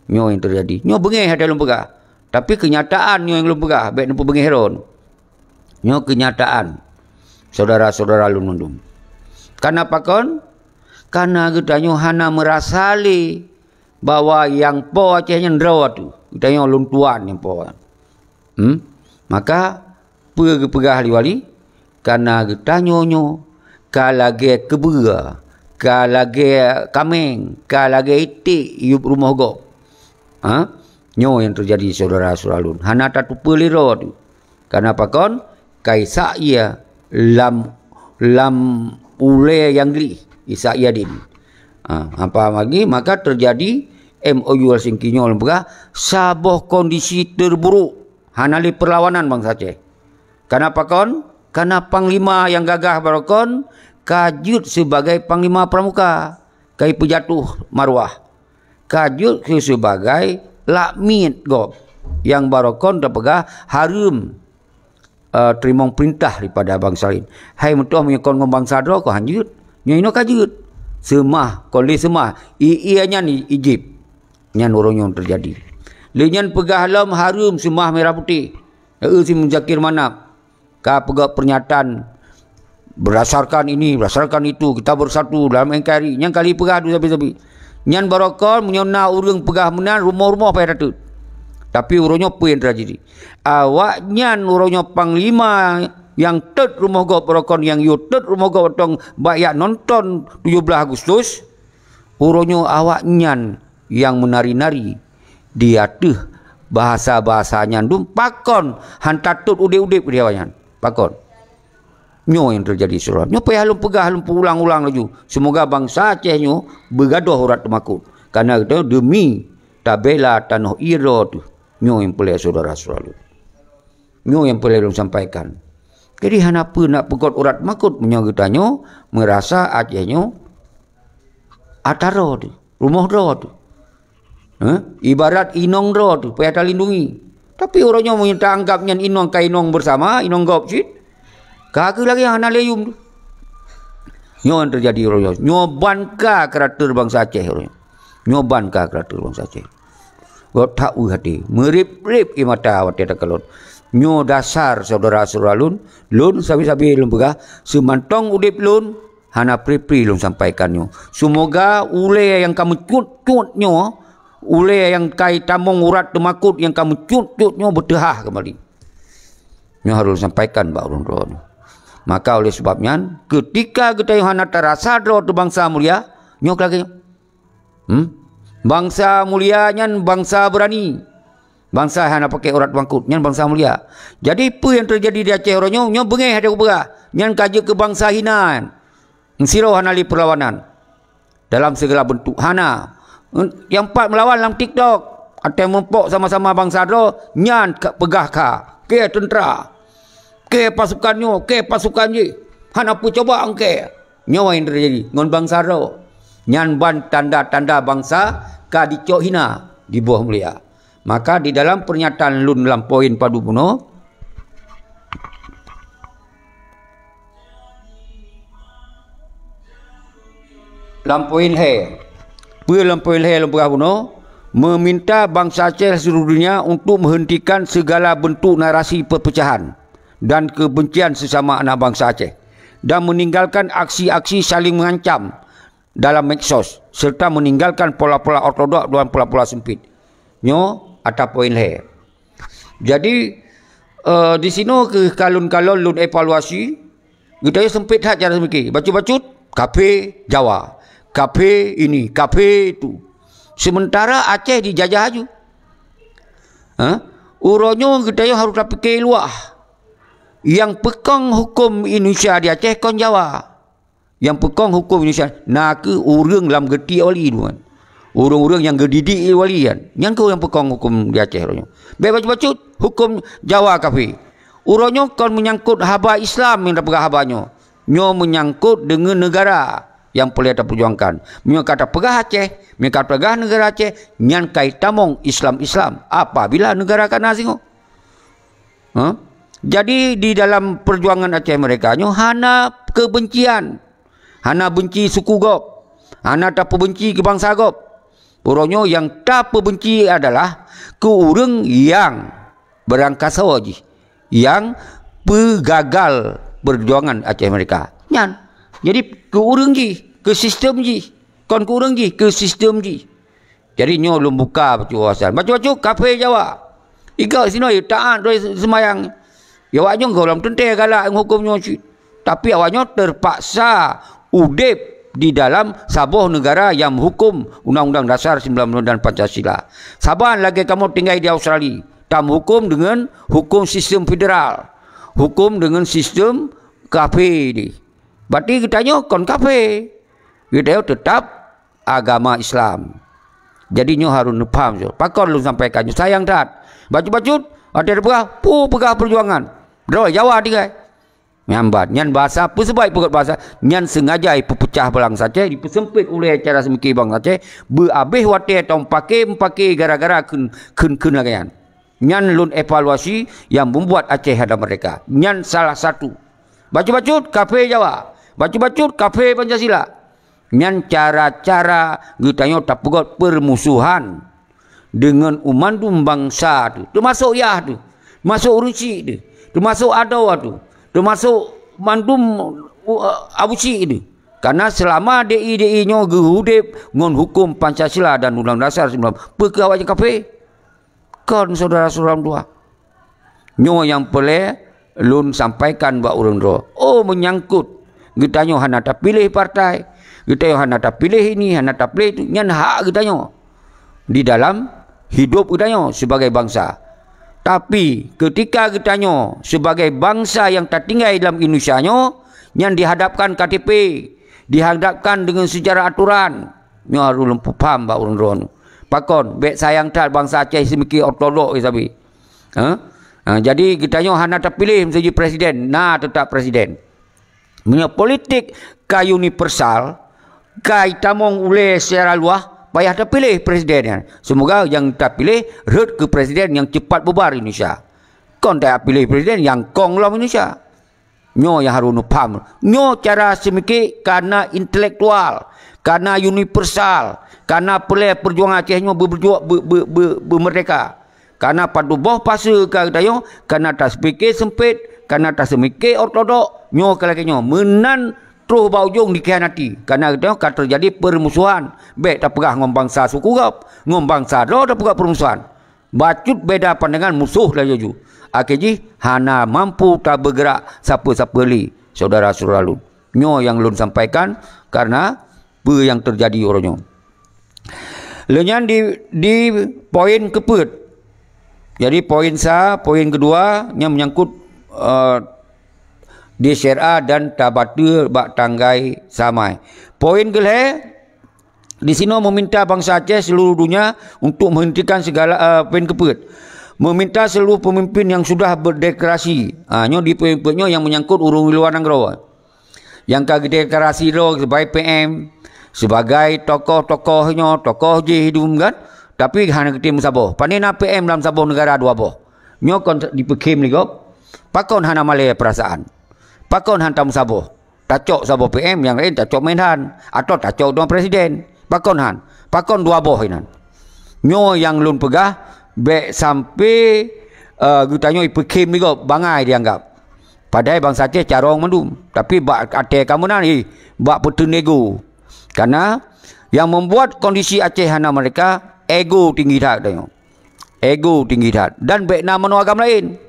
Nyoe nyang teujadi. Nyoe beungéh hana lôn peugah. Tapi keunyataan nyoe nyang lôn peugah, bék neupeubeungéh droen. Nyoe keunyataan, syedara-syedara lôn mandum. Kana pakon? Kana geutanyoe hana meurasa lé bahwa nyang po Aceh nyan droe teuh. Geutanyoe lôn tuan nyang po. Hmm? Maka, peue geupeugah lé wali? Kana geutanyoe nyoe ka lagée keubeue, ka lagée kaméng, ka lagée iték yueb rumoh gob. Ha? Nyoe nyang teujadi syedara-syedara lôn. Hana tateupeue lé droe teuh. Kana pakon? Ka isak ié lam, lam ulée nyang gleh, isak ié dum. Ha, apa lagi? Maka teujadi M O U Helsinki nyoe lôn peugah, saboh kondisi terburuk. Hana lé peurlawanan bansa Aceh. Kana pakon? Kana panglima nyang gagah barokon ka jeuet sibagai panglima pramuka, ka ipeujatoh marwah. Ka jeuet keu sibagai lakmiet gob nyang barokon tapeugah hareuem, eh, teurimong peurintah daripada bansa laén. Hai meutoh meunyoe kon ngon bansa droe kon han jeuet. Nyoe inoe ka jeuet. Seumah, kon lé seumah. Ié nyan i-, ijieb. Nyan uroe nyoe teujadi. Lé nyan peugah lom hareuem seumah mirah putéh. Heu si Muzakir Manaf ka peugah pernyataan, "Berdasarkan ini, berdasarkan itu, kita bersatu dalam N K R I." Nyan kali peugah dua sabe-sabe. Nyan barokon meunyoe na ureuëng peugah meunan, rumoh-rumoh payah tatot. Tapi uroe nyoe peue nyang teujadi? Awaknyan uroe nyoe panglima nyang tot rumoh gob barokon, nyang yue tot rumoh gob mantong bak jak nonton tujoh blaih Agustus, uroe nyoe awaknyan nyang meunari-nari di ateueh bahasa-bahasa nyan dum, pakon han tatot udeb-udeb di awaknyan? Pakon? Nyoe nyang teujadi syedara. Nyoe payah lôn peugah, lôn peuulang-ulang laju. Seumoga bansa Aceh nyoe beugadôh urat teumakot. Kareuna geutanyoe deumi tabela tanoh ié droe teuh. Nyoe nyang peureulée syedara-syedara lôn. Nyoe nyang peureulée lôn sampaikan. Jadi hana peue nak peugöt urat teumakot meunyoe geutanyoe meurasa Aceh nyoe Atra droe teuh, rumoh droe teuh. Hah? Ibarat inong droe teuh payah talindungi. Tapi uroe nyoe meunyoe taanggab nyan inong ka inong beusama, inong gob cit, ka kheueh lagée nyang hana lé yum teuh. Nyoe nyang teujadi uroe nyoe. Nyoe ban ka karakter bansa Aceh uroe nyoe. Nyoe ban ka karakter bansa Aceh. Gob that ueh até, meurib-rib ié mata watée takalon. Nyoe dasar syedara-syedara lôn, lôn sabe-sabe lôn peugah, seumantong udeb lôn, hana pri-pri lôn sampaikan nyoe. Seumoga ulée nyang ka meucut-cut nyoe, ulée nyang ka itamong urat teumakot nyang ka meucut-cut nyoe beuteuhah keumbali. Nyoe harôh lôn sampaikan bak ureuëng droe nyoe. Maka oleh sabab nyan, keutika geutanyoe hana tarasa droe teuh bansa mulia, nyoe ka lagée nyoe. Hmm? Bansa mulia nyan bansa beurani. Bansa hana pakai urat bangkot, nyan bansa mulia. Jadi, peue nyang teujadi di Aceh uroe nyoe, nyoe beungéh adak kupeugah. Nyan ka jeuet keu bansa hina nyan. Sidroe hana lé peulawanan dalam segala bentuk. Hana. Nyang pat meulawan lam TikTok, até meurumpok sama-sama bansa droe, nyan ka peugah ka. Keu teuntra. Keu pasukan nyoe, keu pasukan jih. Hana peucuba angkée. Nyoe nyang teujadi ngon bansa droe. Nyan ban tanda-tanda bansa ka dicok hina di boh mulia. Maka di dalam pernyataan lôn lam poin padub bunoe, lam poin lhée, peue lam poin lhée lôn peugah bunoe, meminta bansa Aceh seluruh dunia untuk menghentikan segala bentuk narasi perpecahan dan kebencian sesama anak bangsa Aceh dan meninggalkan aksi-aksi saling mengancam dalam medsos serta meninggalkan pola-pola ortodok dan pola-pola sempit. Nyoe atra poin lhée. Jadi, eh, di sinoe keuh kalon-kalon lôn evaluasi, geutanyoe sempit that cara seumike. Bacut-bacut, kafé Jawa. Kafé ini, kafé itu. Sementara Aceh dijajah aju. Ha? Uroe nyoe geutanyoe harôh tapike luwah. Nyang peukong huköm Indonesia di Aceh kon Jawa. Nyang peukong huköm Indonesia na kheueh ureuëng lam geutiek wali nyan. Ureuëng-ureuëng nyang geudidik wali nyan. Nyan kheueh nyang peukong huköm di Aceh uroe nyoe. Bék bacut-bacut huköm Jawa kafé. Uroe nyoe kon meunyangkot haba Islam nyang tapeugah haba nyoe. Nyoe meunyangkot deungon neugara nyang peureulée tapeujuangkan. Meunyoe ka tapeugah Aceh, meunyoe ka tapeugah neugara Aceh, nyan ka itamong Islam-Islam apabila neugara ka na singoh. Ha? Jadi, di dalam perjuangan Aceh Merdeka nyoe hana kebencian, hana benci suku gob, hana tapeubenci keu bansa gob. Uroe nyoe nyang tapeubenci adalah keu ureuëng nyang beurangkasoe jih, nyang peugagal perjuangan Aceh Merdeka. Nyan. Jadi, keu ureuëng jih, keu sistem jih, kon keu ureuëng jih, keu sistem jih. Jadi nyoe lôn buka bacut wawasan. Bacut-bacut kafé Jawa. Igoe sinoe taát droe seumayang. Ya awak nyoe gohlom teuntée galak huköm nyoe cit. Tapi awak nyoe teupaksa udeb di dalam saboh neugara nyang meuhuköm Undang-Undang Dasar sembilan puluh dan Pancasila. Saban lagée kamoe tinggai di Australia, tameuhuköm deungon huköm sistem federal. Huköm deungon sistem kafé di. Berarti geutanyoe kon kafé. Geutanyoe teutap agama Islam. Jadi nyoe harôh neupaham nyoe. Pakon lôn sampaikan nyoe? Sayang that. Bacut-bacut, watée teupeugah, peue peugah perjuangan. Droe Jawa tinggai. Nyan ban, nyan bahasa, peuseubaik peugét bahasa, nyan sengaja ipeupeucah bansa Aceh, dipeusempit ulée cara seumike bansa Aceh, beuabéh watée atau meupaké-meupaké gara-gara kheun-kheun lagée nyan. Nyan lôn evaluasi nyang membuat Aceh hana merdeka. Nyan salah satu. Bacut-bacut kafé Jawa. Bacut-bacut kafé Pancasila. Nyan cara-cara geutanyoe tapeugét peurmusuhan deungon u mandum bansa tu, teumasok yah tu, teumasok ureuëng chik tu, teumasok adoe tu, teumasok mandum, uh, abu chik tu. Karena seulama D I D I nyoe geuudeb ngon huköm Pancasila dan Undang Dasar sembilan puluh, peu kheueh awaknyan kafé? Kon syedara-syedara meutuwah. Nyoe nyang peureulée lôn sampaikan bak ureuëng droe. Oh, meunyangkot geutanyoe hana tapiléh partai, geutanyoe hana tapiléh ini, hana tapiléh itu, nyan hak geutanyoe di dalam hidup geutanyoe sibagai bansa. Tapi, keutika geutanyoe sibagai bansa nyang tatinggai lam Indonesia nyoe, nyan dihadapkan K T P, dihadapkan deungon seucara aturan, nyoe harôh lôn peupaham bak ureuëng droeneuh. Pakon, bék sayang that bansa Aceh seumike ortodok sabe. Ha? Ha, jadi geutanyoe hana tapiléh miseue jih presiden, na teutap presiden. Meunyoe politik ka universal, Kai tamong ulée secara luwah, payah tapiléh presiden nyan. Seumoga nyang tapiléh rhot keu presiden nyang cepat bubar Indonesia. Kon tapiléh presiden nyang kong lom Indonesia. Nyoe nyang harôh neupham. Nyoe cara seumiké kana intelektual, kana universal, kana peulée peujuangan Aceh nyoe beubeujok be-, be-, be-, beumeurdeka. Kana padub boh paseue ka geutanyoe, kana taseumiké seumpét, kana taseumiké ortodok, nyoe ka lagée nyoe. Meunan troh bak ujong dikhianati. Kana geutanyoe ka teujadi peurmusohan. Bék tapeugah ngon bansa suku gob, ngon bansa droe tapeugah peurmusohan. Bacut beda pandangan musoh laju-laju. Akhé jih hana mampu tabeugeurak sapeue-sapeue lé, syedara-syedara lôn. Nyoe nyang lôn sampaikan karna peue nyang teujadi uroe nyoe. Lheueh nyan di, di poin keupeuet. Jadi poin sa, poin keudua nyang menyangkut, eh, D C R A dan tabateue bak tanggai samai. Poin keulhée, di sinoe meminta bansa Aceh seluruh dunia untuk menghentikan segala, eh, poin keupeuet. Meminta seluruh pemimpin yang sudah berdeklarasi. Ha, nyoe di poin keupeuet nyoe nyang menyangkut ureuëng luwa nanggroe. Nyang ka geudeklarasi droe sebagai P M, sebagai tokoh-tokoh nyoe, tokoh jih dum kan, tapi hana geutem meusaboh. Pane na P M lam saboh negara dua boh. Nyoe kon dipeukhém lé gob. Pakon hana malée peurasaan? Pakon hana tameusaboh? Tacok saboh P M, nyang laén tacok Menhan, atau tacok dua presiden. Pakon han? Pakon dua boh inan? Nyoe nyang lôn peugah, bék sampai, eh, geutanyoe ipeukhém lé gob, bangai dianggap. Padahai bansa Aceh carông mandum, tapi bak até ka meunan, ih, bak peuteun ego. Karena yang membuat kondisi Aceh hana merdeka, ego tinggi that tanyoe. Ego tinggi that. Dan bék na manoe agam laén.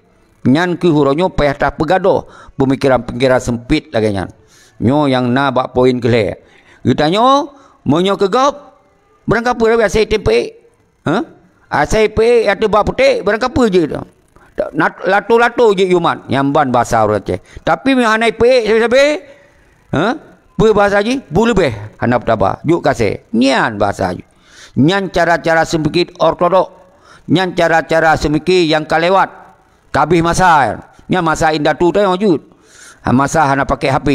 Nyan keuh uroe nyoe payah tapeugadôh peumikiran-peumikiran seumpit lagée nyan. Nyoe nyang na bak poin keulhée. Geutanyoe, meunyoe keu gob, barangkapeue asai tem peuék? Hah? Asai peuék ateueh bak putéh, barangkapeue jeuet? Nat-, lato-lato jeuet yumat, nyang ban basa ureuëng Aceh. Tapi meunyoe hana peuék sabe-sabe, hah? Peue basa jih? Beuleubeh hana peutaba, jok kasée. Nyan basa jih. Nyan cara-cara seumikét ortodok. Nyan cara-cara seumikét nyang ka lewat. Ka abéh masa, nyan masa indatu tanyoe jeuet. Ha, masa hana pakai H P.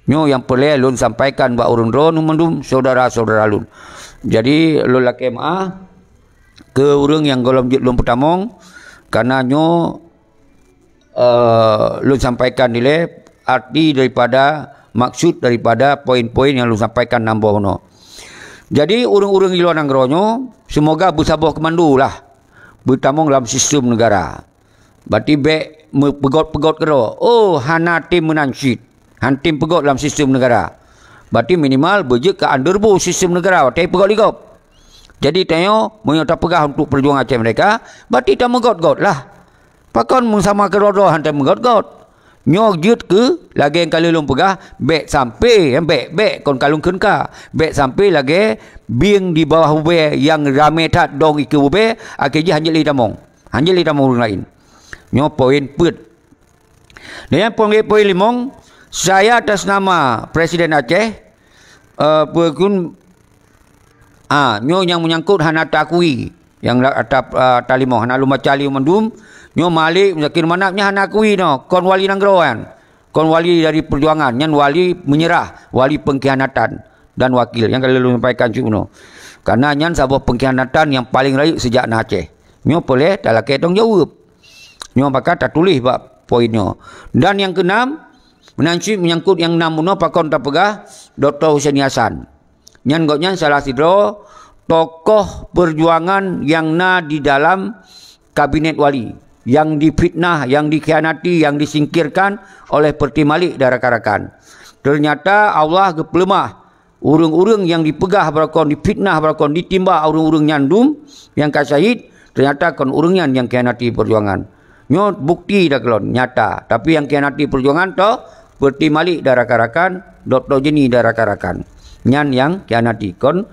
Nyoe nyang peureulée lôn sampaikan bak ureuëng droeneuh mandum syedara-syedara lôn. Jadi, lôn lakée meuáh keu ureuëng nyang gohlom jeuet lôn peutamong, karena nyoe, eh, lôn sampaikan dilée arti daripada maksud daripada poin-poin nyang lôn sampaikan nam boh bunoe. Jadi, ureuëng-ureuëng di luwa nanggroe nyoe, seumoga beusaboh keumandu lah beutamong lam sistem negara. Berarti bék meupeugot-peugot keudroe. Oh, hana tem meunan cit. Han tem peugot lam sistem negara. Berarti minimal beujeuet keu underbu sistem negara watée peugot lé gob. Jadi tanyoe, meunyoe tapeugah untuk peujuangan Aceh Merdeka, berarti tameugot-got lah. Pakon meusama keudroe-droe han tameugot-got? Nyoe jeuet keu lagée nyang ka lheueh lôn peugah, bék sampai, bék, bék kon ka lôn kheun ka. Bék sampai lagée bieng di bawah ubée nyang ramé that dong ikeue ubée, akhé jih han jeuet lé tamong. Han jeuet lé tamong ureuëng laén. Nyoe poin peuet. Dan nyang poin, poin limong, saya atas nama Presiden Aceh, eh, peue kheun, ah, nyoe nyang menyangkut hana taakui, nyang la-, ata, ah, talimong, hana lôn baca lé mandum, nyoe Malik Muzakir Manaf nyan hana akui nyoe, kon wali nanggroe nyan, kon wali dari perjuangan, nyan wali menyerah, wali pengkhianatan dan wakil, nyang ka lôn sampaikan cit bunoe. Karena nyan saboh pengkhianatan nyang paleng rayeuk sejak na Aceh. Nyoe peureulée talakée tanggung jaweueb. Nyoe maka tatuléh bak poin nyoe. Dan nyang keunam, meunan cit menyangkut nyang nam bunoe pakon tapeugah Doktor Husseini Hasan. Nyan gobnyan salah sidroe tokoh peujuangan nyang na di dalam kabinet wali, nyang difitnah, nyang dikhianati, nyang disingkirkan oleh Pertiwi Malik dan rakan-rakan. Ternyata Allah geupeuleumah ureuëng-ureuëng nyang dipeugah beurangkon, difitnah beurangkon, ditimba ureuëng-ureuëng nyan dum nyang ka syahid, ternyata kon ureuëng nyan nyang khianati peujuangan. Nyoe bukti takalon nyata, tapi nyang khianati peujuangan toh Pertiwi Malik dan rakan-rakan, Doktor Husseini dan rakan-rakan. Nyan nyang khianati, kon,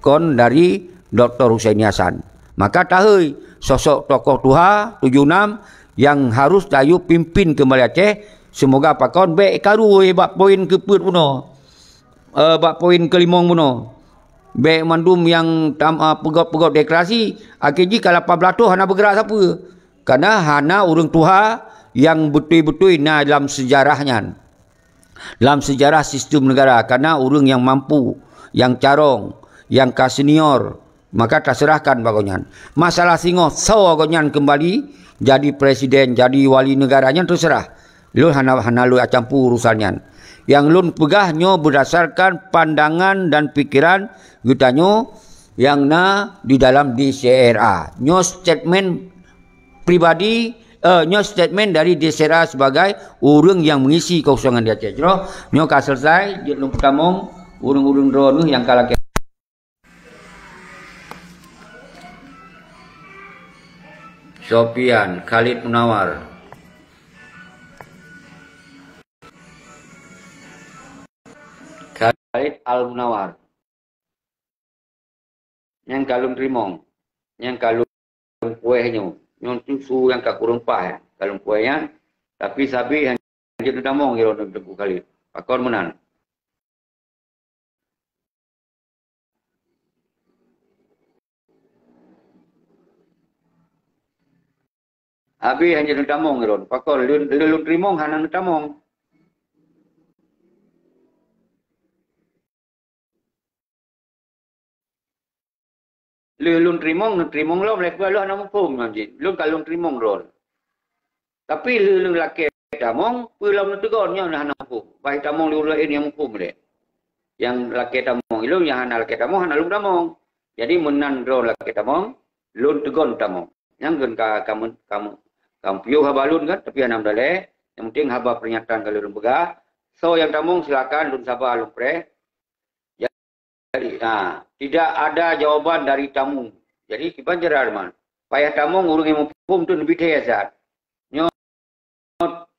kon dari Doktor Husseini Hasan. Maka tahei sosok tokoh tuha tujoh nam nyang harus tayue pimpin keumbali Aceh, seumoga pakon bék karu bak poin keupeuet bunoe. Eh, bak poin keulimong bunoe. Bék mandum nyang tam, ah, peugot-peugot deklarasi, akhé jih ka lapan blaih thon hana beugeurak sapeue. Karena hana ureuëng tuha nyang beutôi-beutôi na lam seujarah nyan. lam seujarah sistem negara, karena ureuëng nyang mampu, nyang carông, nyang ka senior, maka taseurahkan bak gobnyan. Masalah singoh soe gobnyan keumbali jadi presiden, jadi wali negara, nyan teuseurah. Lôn hana, hana lôn campur urusan nyan. Nyang lôn peugah nyoe beurdasarkan pandangan dan pikeran geutanyoe nyang na di dalam D C R A. Nyoe statement pribadi, eh, nyoe statement dari D C R A sebagai ureuëng nyang mengisi kekosongan di Aceh. Jroh, nyoe ka selesai, jeuet lôn peutamong ureuëng-ureuëng droeneuh nyang ka lakée. Sofian Khalid Munawar. Khalid Al Munawar. Nyang ka lôn teurimong, nyang ka lôn kueh nyoe, nyoe tu su nyang ka kureueng paih ka lôn kueh nyan, tapi sabe hana jeuet neutamong ilôn Teungku Khalid. Pakon meunan? Habéh hana neutamong ilôn. Pakon lôn, lôn, lôn teurimong hana neutamong. Lheueh lôn teurimong, neuteurimong lom, lheueh lôn hana muphom nyan jih. Lôn ka lôn teurimong droe. Tapi lheueh lôn lakée tamong, peue lom neuteugon nyoe hana muphom. Bah tamong lé ureuëng laén nyang muphom lé. Nyang lakée tamong ilôn, nyang hana lakée tamong, hana lôn tamong. Jadi meunan droe lakée tamong, lôn teugon tamong. Nyang kheun ka, ka, ka, ka piôh haba lôn kan, tapi hana meudalée. Nyang penting haba peuringatan ka lôn peugah. Soe nyang tamong silakan, lôn saba lôn preh. Jadi, ha, tidak ada jawaban dari tamu. Jadi, kiban cara man. Payah tamong ureuëng nyang muphom tu neubi thée zat. Nyoe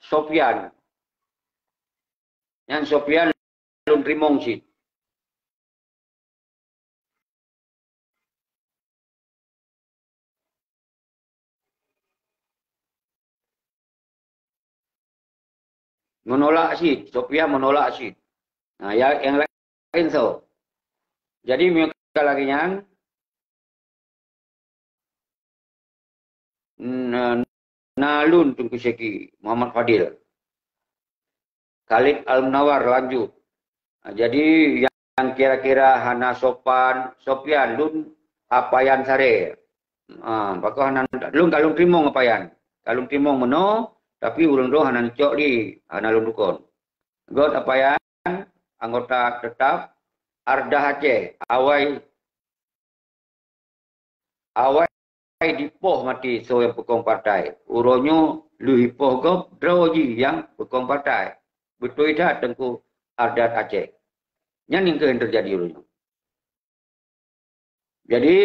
Sofian. Nyan Sofian lôn teurimong cit. Menolak cit, Sofian menolak cit. Nah, ya, yang lain so. Jadi, meunyoe lagée nyan, na, na lôn Teungku Syeki Muhammad Fadil. Khalid Al Munawar lanjut. Ha, jadi nyang kira-kira hana sopan, Sofian lôn apaian saré. Ha, pakon hana, lôn ka lôn teurimong apaian. Ka lôn teurimong meunoe, tapi ureuëng droe hana neucok lé, hana lôn dukon. Göt apaian, anggota tetap, Ardah Aceh, awai Awai dipoh maté soe nyang peukong partai. Uroe nyoe lheueh ipoh gob droe jih nyang peukong partai. Beutôi that Teungku Ardat Aceh. Nyan nyang keuh nyang teujadi uroe nyoe. Jadi,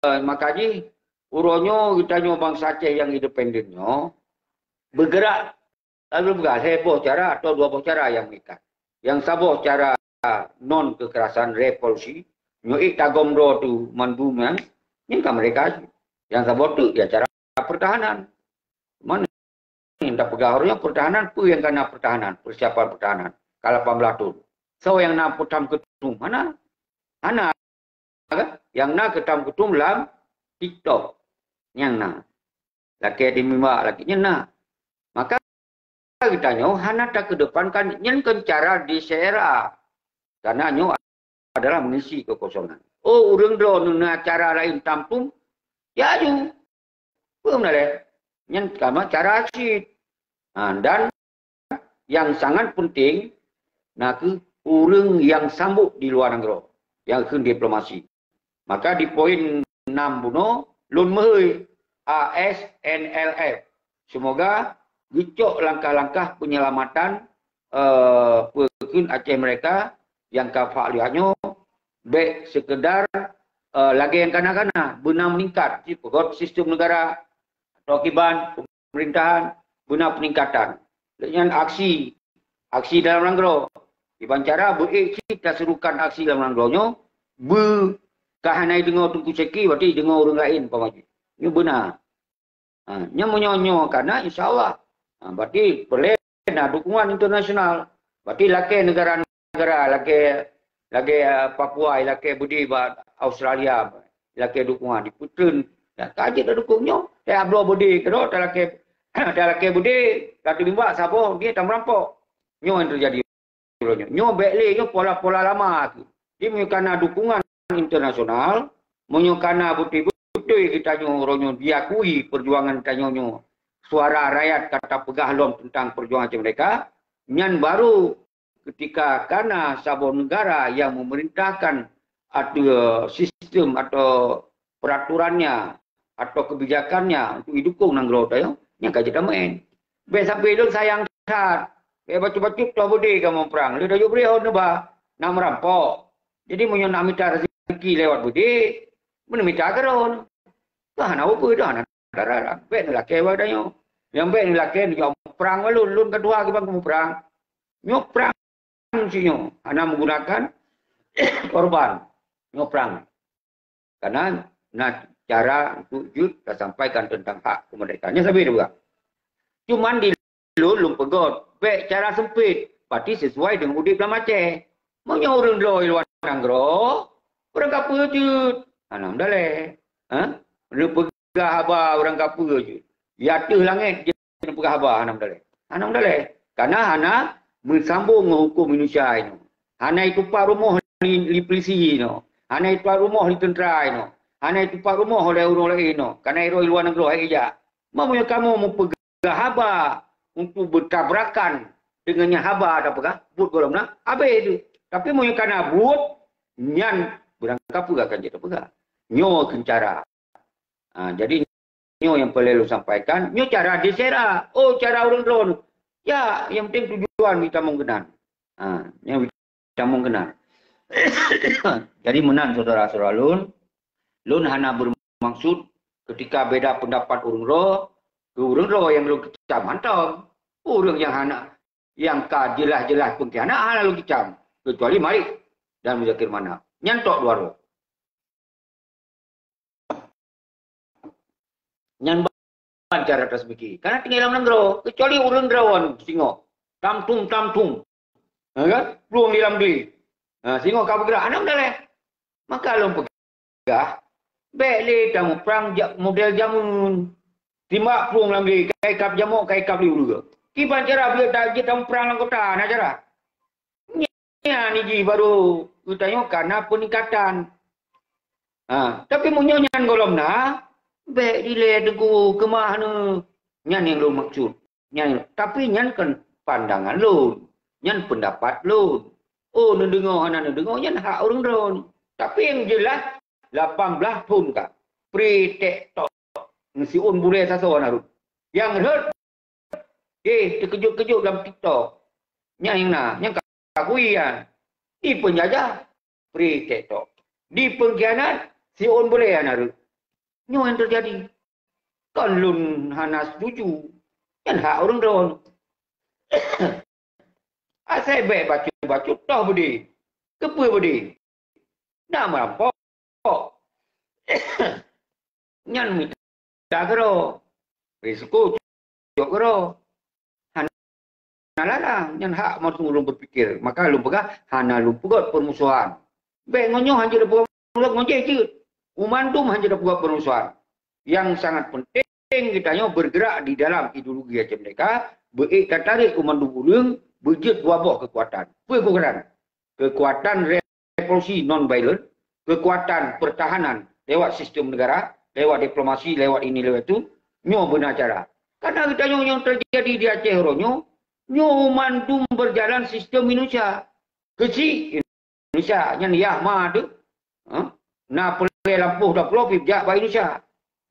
eh, maka jih uroe nyoe geutanyoe bansa Aceh nyang independen nyoe beugerak Lalu peugah lhée boh cara atau dua boh cara nyang meuikat. Nyang saboh cara non kekerasan revolusi, nyoe ék tagom droe tu mandum nyan, nyan ka merdeka cit. Nyang saboh teuk ya cara pertahanan. Mana nyang tapeugah ureuëng pertahanan, peue nyang kana pertahanan, persiapan pertahanan ka lapan belas thon. Soe nyang na peutam keutum? Hana. Hana. Nyang na keutam keutum lam TikTok. Nyang na. Lakée di mimbak lagée nyan na. Maka geutanyoe hana takeudepankan nyan kon cara di C R A. Karena nyoe adalah mengisi kekosongan. Oh, ureuëng droeneuh na cara laén tampung, ya aju. Peue meunan lé? Nyan kama cara cit. Ha, dan nyang sangat penting, na kheueh ureuëng nyang sambot di luwa nanggroe, nyang kheun diplomasi. Maka di poin enam bunoe, lôn meuhôi A S N L F. Semoga geucok langkah-langkah penyelamatan, eh, peue kheun Aceh Merdeka nyang ka fak lheueh nyoe, bék sekedar, eh, lagée nyang kana-kana, beuna meningkat, sipeugöt sistem negara, atau kiban, pemerintahan, beuna peningkatan. Lé nyan aksi, aksi dalam nanggroe. Kiban cara beuék cit taserukan aksi dalam nanggroe nyoe, beu ka hana jideungoe Teungku Syeki, berarti jideungoe ureuëng laén umpama jih. Nyoe beuna. Ha, nyoe meunyoe-nyoe kana, insya Allah. Ha, berarti peureulée na dukungan internasional. Berarti lakée negara-negara, lakée, lakée, eh, Papua, lakée beudé bak Australia, lakée dukungan dipeuteun. Dan ka jeuet dukung nyoe. Eh, abloe beudé keudroe, talakée, talakée beudé, ka teulimbak saboh, dia tameurampok. Nyoe nyang teujadi. uroe nyoe. Nyoe bék lé, nyoe pola-pola lama tu. Jadi meunyoe kana dukungan internasional, meunyoe kana beutôi-beutôi geutanyoe uroe nyoe diakui peujuangan tanyoe nyoe, suara rakyat ka tapeugah lom teuntang peujuangan merdeka, nyan baru ketika kana saboh negara nyang memerintahkan atau sistem atau peraturannya atau kebijakannya untuk didukung nanggroe tanyoe, nyan ka jeuet tameu'en. Bék sampoe lôn sayang that. Bék bacut-bacut toh beudé kamoe prang. Lé dayuek bri hon neuba, na meurampok. Jadi meunyoe nak mita rezeki lewat beudé, meuneu mita keudroe. Dah hana ubeut, dah hana dara. Bék neulakée bak tanyoe. Nyang bék neulakée neujak prang bak lôn, lôn ka tuha kiban kamoe prang. Nyoe prang sinyoe, hana menggunakan korban. Nyoe prang. Karena na cara untuk jeuet tasampaikan teuntang hak kemerdekaan. Nyan sabe teupeugah. Cuman di lôn, lôn peugöt, bék cara sempit, berarti sesuai dengan udép lam Aceh. Meunyoe ureuëng droe luwa nanggroe, ureuëng kapeue jeuet, hana meudaléh. Ha? Neupeugah haba ureuëng kapeue jeuet. Di ateueh langét jeuet neupeugah haba hana meudaléh. Hana meudaléh. Karena hana meusambong ngon huköm Indonesia inoe. Hana itupat rumoh li, li polisi inoe. Hana itupat rumoh li tentera inoe. Hana itupat rumoh oleh ureuëng laén inoe. Karena droe luwa nanggroe hai ijak. Meunyoe kamoe meupeugah haba untuk bertabrakan dengan nyang haba tapeugah, buet gohlom na, habéh tu. Tapi meunyoe kana buet, nyan beurangkapeue akan jeuet tapeugah. Nyoe keuh cara. Ha, jadi nyoe nyang peureulée lôn sampaikan, nyoe cara disera. Oh, cara ureuëng droe. Ya, nyang penting tujuan mita mungkenan. Ha, nyang tamong keunan. Jadi meunan syedara-syedara lôn, lôn hana bermaksud ketika beda pendapat ureuëng droe, keu ureuëng droe nyang lôn kecam, hántom. Ureuëng nyang hana, nyang ka jeulaih-jeulaih peungkhianat hana lôn kecam, kecuali Marik dan Muzakir Manaf. Nyan tok dua droe. Nyan ban cara taseumiké. Karena tinggai lam nanggroe, kecuali ureuëng droe singoh. Tam tum, tam tum. Ha, kan? Plueng di lam glé. Ha, singoh ka beugrak, hana meudaléh. Maka lôn peugah, bék lé tamuprang ja-, model jameun. Timbak plueng lam glé, ka ikab jamok, ka ikab lé uleue. Kiban cara beu ta-, jeuet tamuprang lam kota, na cara. Nyan jih baru geutanyoe kana peuningkatan. Ha, tapi meunyoe nyan gohlom na, bék dilée teungku keumah neu. Nyan nyang lôn maksud. Nyan, tapi nyan kon pandangan lôn. Nyan peundapat lôn. Oh, neudeungoe hana neudeungoe, nyan hak ureuëng droe. Tapi nyang jeulaih, lapan blaih thon ka. Pri tek tok. Siôn bulée sasoe na rot. Nyang rhot, eh, teukeujot-keujot lam TikTok. Nyan nyang na, nyang ka akui nyan. Di peunjajah, pri tek tok. Di peungkhianat, siôn bulée na rot. Nyoe nyang teujadi. Kon lôn hana setuju. Nyan hak ureuëng droe. Asai bék bacut-bacut toh beudé. Keupeue beudé? Na meurampok. Nyan mita keudroe. Risiko cok keudroe. Hana larang. Nyan hak masing ureuëng berpikir. Maka lôn peugah, hana lôn peugöt permusuhan. Bék ngon nyoe hanjeuet peugöt ngon jih jeuet. U mandum hanjeuet peugöt permusuhan. Yang sangat penting geutanyoe bergerak di dalam ideologi Aceh Merdeka, beuék tatarek u mandum ureuëng beujeuet dua boh keukuatan. Peue keukuatan? Keukuatan revolusi non-violent, keukuatan pertahanan lewat sistem negara, lewat diplomasi, lewat ini, lewat itu, nyoe beuna cara. Karena geutanyoe nyang teujadi di Aceh uroe nyoe, nyoe mandum berjalan sistem Indonesia. Keuchik Indonesia, nyan yah ma teuh, ha? Na peulée lampôh dua ploh pih jak bak Indonesia.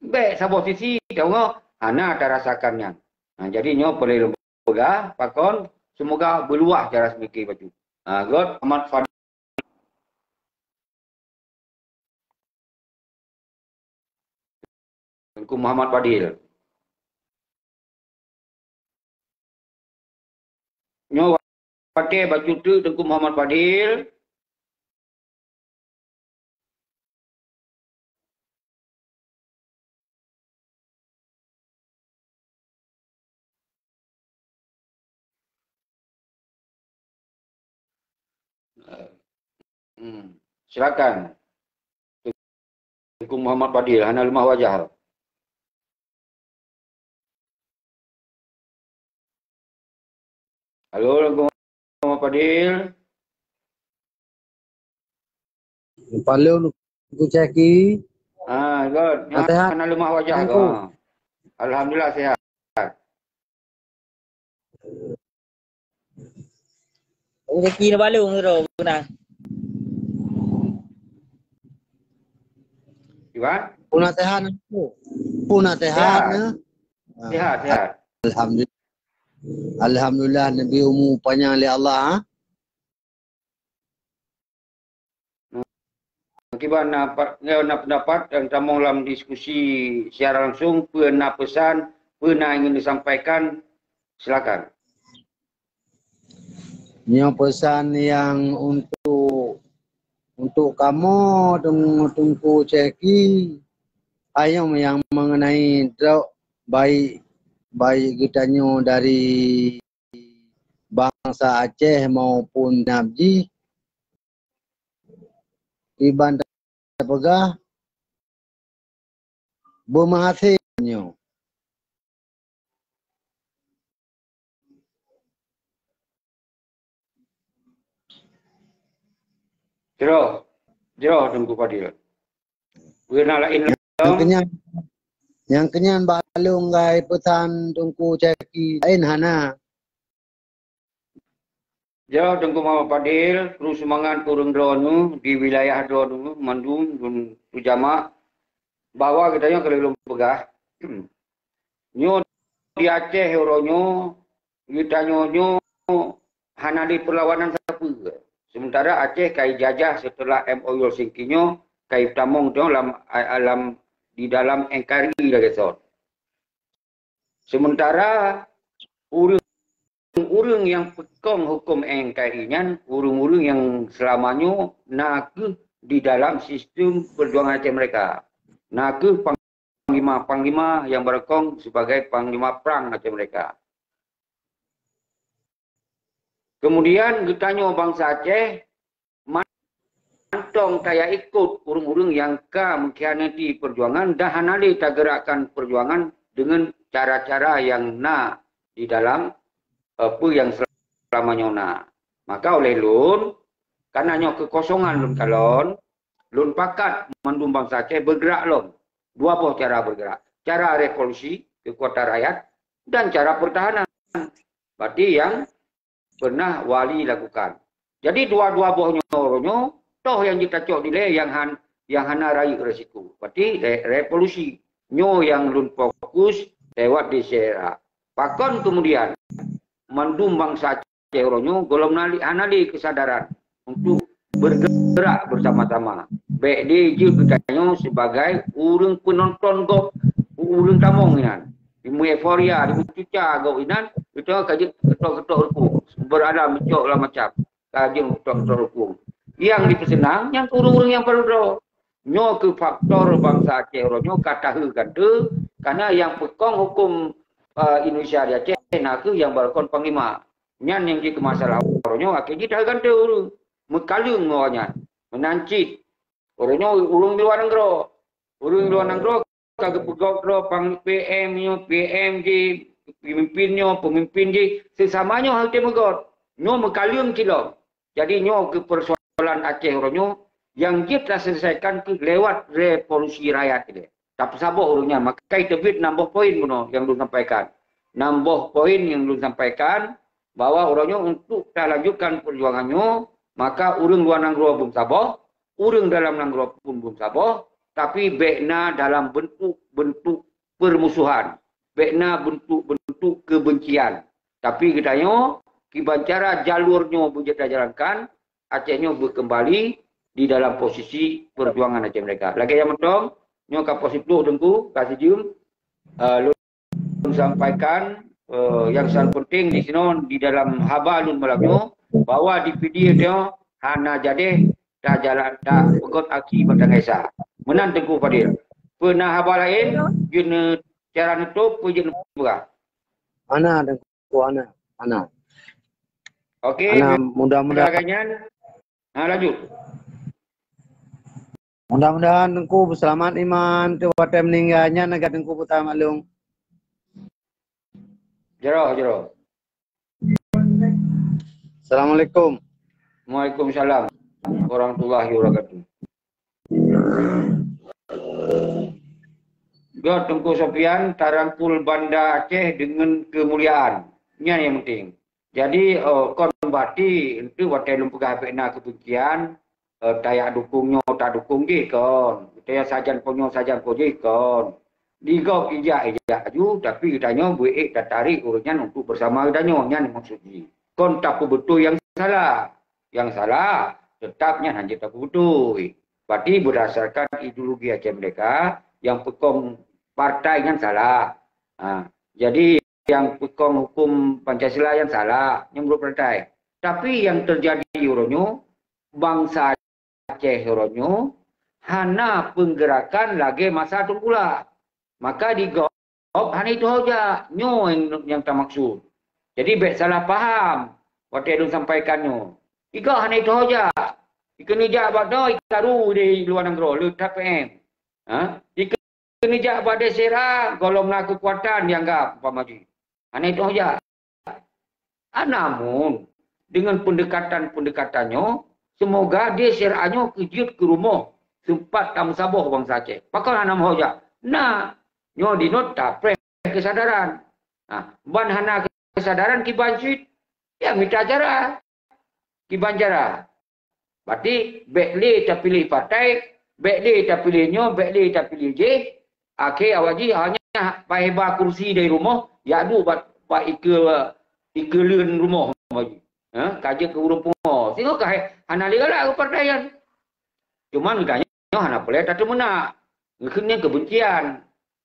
Bék saboh sisi tanyoe hana tarasakan nyan. Ha, jadi nyoe peulée lôn peugah, pakon, semoga beuluwah cara seumiké bacut. Ha, göt Ahmad Fadil. Teungku Muhammad Fadil. Nyoe watée bacut teuk Teungku Muhammad Fadil. Hmm. Silakan. Teungku Muhammad Fadil, hana leumah wajah. Halo, Teungku Fadil. Paleng Teungku Syaki. Ah, good. Nyan sehat. Hana leumah wajah. Teungku. Ah. Alhamdulillah sehat. Teungku Syaki na balong tu, nah. Iwan? Puna sehat, Teungku. Puna sehat, sehat. Nah. Sehat, sehat. Alhamdulillah. Alhamdulillah, neubi umu panyang lé Allah, ha? Kiban na pa-, na pendapat dan tamong lam diskusi secara langsung, peue na pesan, peue na ingin disampaikan, silakan. Nyoe pesan nyang untuk, untuk kamoe Teung-, Teungku Syaki, ayong nyang mengenai drok baik, baik geutanyoe dari bansa Aceh maupun nab jih, iban tapeugah beumeuhasé nyoe. Jroh, jroh Teungku Fadil. Peue na laén lom? Nyang keunyan, nyang keunyan bak lôn gai peusan Teungku Syaki laén hana. Jroh Teungku Muhammad Fadil, kru seumangat keu ureuëng droeneuh di wilayah droeneuh mandum lôn peujamak bahwa geutanyoe keuneuk lôn peugah, nyoe di Aceh uroe nyoe geutanyoe nyoe hana lé peulawanan sapeue. Sementara Aceh ka ijajah seuteulah M O U Helsinki nyoe ka itamong nyoe lam, lam, di dalam N K R I lagée son. Sementara ureuëng-ureuëng nyang peukong huköm N K R I nyan, ureuëng-ureuëng nyang seulama nyoe na kheueh di dalam sistem peujuangan Aceh Merdeka. Na kheueh panglima-panglima nyang beurukong sibagai panglima prang Aceh Merdeka. Kemudian geutanyoe bansa Aceh mantong kaya ikot ureuëng-ureuëng nyang ka mengkhianati perjuangan dan hana lé tageurakkan perjuangan dengan cara-cara nyang na di dalam, eh, peue nyang seulama nyoe na. Maka oleh lôn, karena nyoe keukosongan lôn kalon, lôn pakat mandum bansa Aceh bergerak lom. Dua boh cara bergerak. Cara revolusi, kekuatan rakyat, dan cara pertahanan. Berarti yang pernah wali lakukan. Jadi dua-dua boh nyoe, nyoe toh nyang jitacok dilée nyang han, nyang hana rayeuk resiko. Berarti re-, revolusi nyoe nyang lôn fokus lewat di syedara. Pakon kemudian mandum bansa Aceh uroe nyoe gohlom na lé, hana lé keusadaran untuk bergerak bersama-sama. Bék lé jeuet geutanyoe sibagai ureuëng peunonton gob, ureuëng tamong nyan. Dimeueuforia, dimeucuca gob inan, geutanyoe ka jeuet keutôk-keutôk rukung. Beralam meucok lam macam, ka jeuet keutôk-keutôk rukung. Nyang dipeuseunang nyang ureuëng-ureuëng nyang padub droe. Nyoe kheueh faktor bansa Aceh uroe nyoe ka tahe gante, karena nyang peukong huköm, eh, Indonesia di Aceh na kheueh nyang beurukon panglima. Nyan nyang jeuet keu masalah uroe nyoe, akhé jih tahe gante ureuëng. Meukaleueng awaknyan. Meunan cit, uroe nyoe ureuëng luwa nanggroe. Ureuëng luwa nanggroe ka geupeugét droe pang-, P M nyoe, P M jih, pemimpin nyoe, pemimpin jih, sesama nyoe harus meugot. Nyoe meukaleueng cit lom. Jadi nyoe kheueh persoalan Aceh uroe nyoe nyang jeuet taselesaikan kheueh lewat revolusi rakyat ilée. Tapeusaboh ureuëng nyan, maka iteubiet nam boh poin bunoe nyang lôn sampaikan. Nam boh poin nyang lôn sampaikan bahwa uroe nyoe untuk talanjutkan perjuangan nyoe, maka ureuëng luwa nanggroe beumeusaboh, ureuëng dalam nanggroe pun beumeusaboh, tapi bék na dalam bentuk-bentuk permusuhan, bék na bentuk-bentuk kebencian. Tapi geutanyoe, kiban cara jalur nyoe beujeuet tajalankan, Aceh nyoe beukeumbali di dalam posisi perjuangan Aceh Merdeka. Lagée nyang mantong, nyoe ka poh siplôh Teungku, ka sijeuem, eh, lôn sampaikan, eh, nyang sangat penting di sinoe di dalam haba lôn malam nyoe, bahwa di P D I nyoe hana jadeh tajalan, tapeugot aksi batang esa. Meunan Teungku Fadil. Peue na haba laén, jeuet cara neutôb, peue jeuet neupeugah? Hana, Teungku, hana. Hana. Oke, hana, mudah-mudahan. Lagée nyan. Ha, lanjut. Mudah-mudahan Teungku beuseulamat iman, watée meuninggai nyan lagée Teungku peugah maklum. Jroh, jroh. Assalamualaikum. Waalaikumsalam warahmatullahi wabarakatuh. Göt Teungku Sofyan tarangkul Banda Aceh deungon keumuliaan. Nyan nyang penting. Jadi, eh, kon berarti enteuk watèe lôn peugah bèk na keubencian, eh, tajak dukung nyoe, tadukung jih kon. Tajak sajan po nyoe, sajan po jih kon. Di gob ijak-ijak laju, tapi geutanyoe beuék tatarék ureueng nyan untuk bersama geutanyoe. Nyan maksud jih. Kon tapeubeutôi nyang salah. Nyang salah, teutap nyan hanjeuet tapeubeutôi. Berarti berdasarkan ideologi Aceh Merdeka, nyang peukong partai nyan salah. Ha, jadi nyang peukong huköm Pancasila nyan salah, nyan menurut partai. Tapi nyang teujadi uroe nyoe, bansa Aceh uroe nyoe hana peunggeurakan lagèe masa teungku la. Maka di gob hana jituho jak, nyoe nyang, nyang tamaksud. Jadi bèk salah paham watèe lôn sampaikan nyoe. Di gob hana jituho jak. Dikeue jak bak droe, ikaru di luwa nanggroe, le that P M. Ha? Dikeue Neujak bak désa, gohlom na keukuatan dianggap umpama jih. Hana jituho jak. Ah, namun, deungon peundekatan-peundekatan nyoe, seumoga désa nyoe keu jeuet keu rumoh seumpat tameusaboh bansa Aceh. Pakon hana meuho jak? Na, nyoe dinoe tapreh keusadaran. Ha, ban hana keusadaran kiban cit, ya mita cara. Kiban cara. Berarti bèk lé tapiléh partai, bèk lé tapiléh nyoe, bèk lé tapiléh jéh, akhé awak jih hanya paihba kursi dari rumoh, jak duek bak, bak ikeue, ikeue leuen rumoh awak jih. Ha, ka jeuet keu ureueng pungo. Singoh ka hai, hana lé galak keu partai nyan. Cuman geutanyoe hana peureulèe tateumeunak. Geukheun nyan keubencian.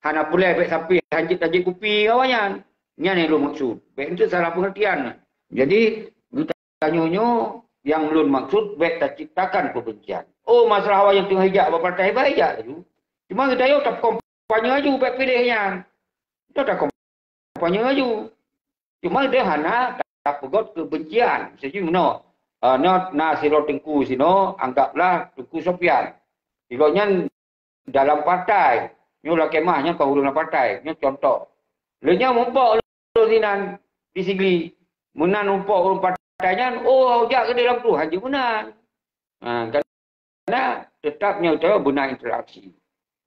Hana peureulèe bèk sampai hanjeuet tajép kupi ngon awaknyan. Nyan nyang lôn maksud. Bèk enteuk salah peungeurtian. Jadi, geutanyoe nyoe nyang lôn maksud bèk taciptakan keubencian. Oh, masalah awaknyan teungoh ijak bak partai, bah ijak laju. Cuma geutanyoe tapeukampanye laju bèk piléh nyan. Geutanyoe tapeukampanye laju. Cuma deuh hana tapeugöt keubencian. Miseue jih meunoe, eh, nyoe na sidroe teungku sinoe, anggaplah Teungku Sofyan. Sidroe nyan dalam partai. Nyoe lakèe mah nyoe ka ureueng lam partai. Nyoe contoh. Lé nyoe muphom ureueng sinan di Sigli. Meunan muphom ureueng partai nyan, oh, jak keudéh lam tu, hanjeuet meunan. Ha, kan? Karena tetap nyoe beuna interaksi,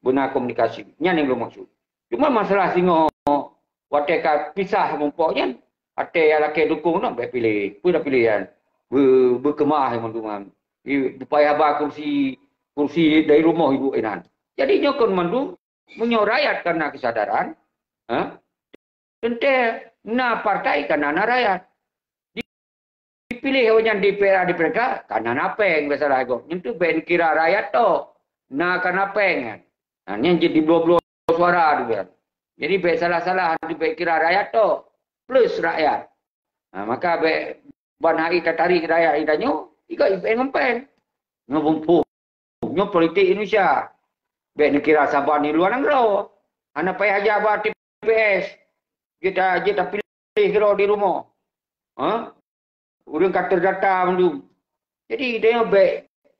beuna komunikasi. Nyan nyang lôn maksud. Cuma masalah singoh watèe ka pisah muphom nyan, watèe nyang lakèe dukung nyan bèk piléh. Peue tapiléh nyan? Be-, beukeumah mandum nyan. Di, beupayah ba kursi, kursi dari rumoh ibu inan. Jadi nyoe kon mandum, meunyoe rakyat ka na keusadaran, ha? Teuntèe na partai ka na, na rakyat. Dipiléh awaknyan di D P R, di P R K, ka na, na pèng biasalah gob. Nyan tu bèk neukira rakyat tok. Na ka na pèng nyan. Ha, nyan jeuet dibloe-bloe suara tu kan. Jadi bèk salah-salah tu bèk kira rakyat tok. Plus rakyat. Ha, maka bèk ban hai tatarék rakyat geutanyoe, iga I P N ngon pèng. Nyoe bumpung. Nyoe politik Indonesia. Bèk neukira saban di luwa nanggroe. Hana payah jak bak T P S. Jeuet ta-, jeuet tapiléh keudroe di rumoh. Ha? Ureueng ka terdata mandum. Jadi, geutanyoe bèk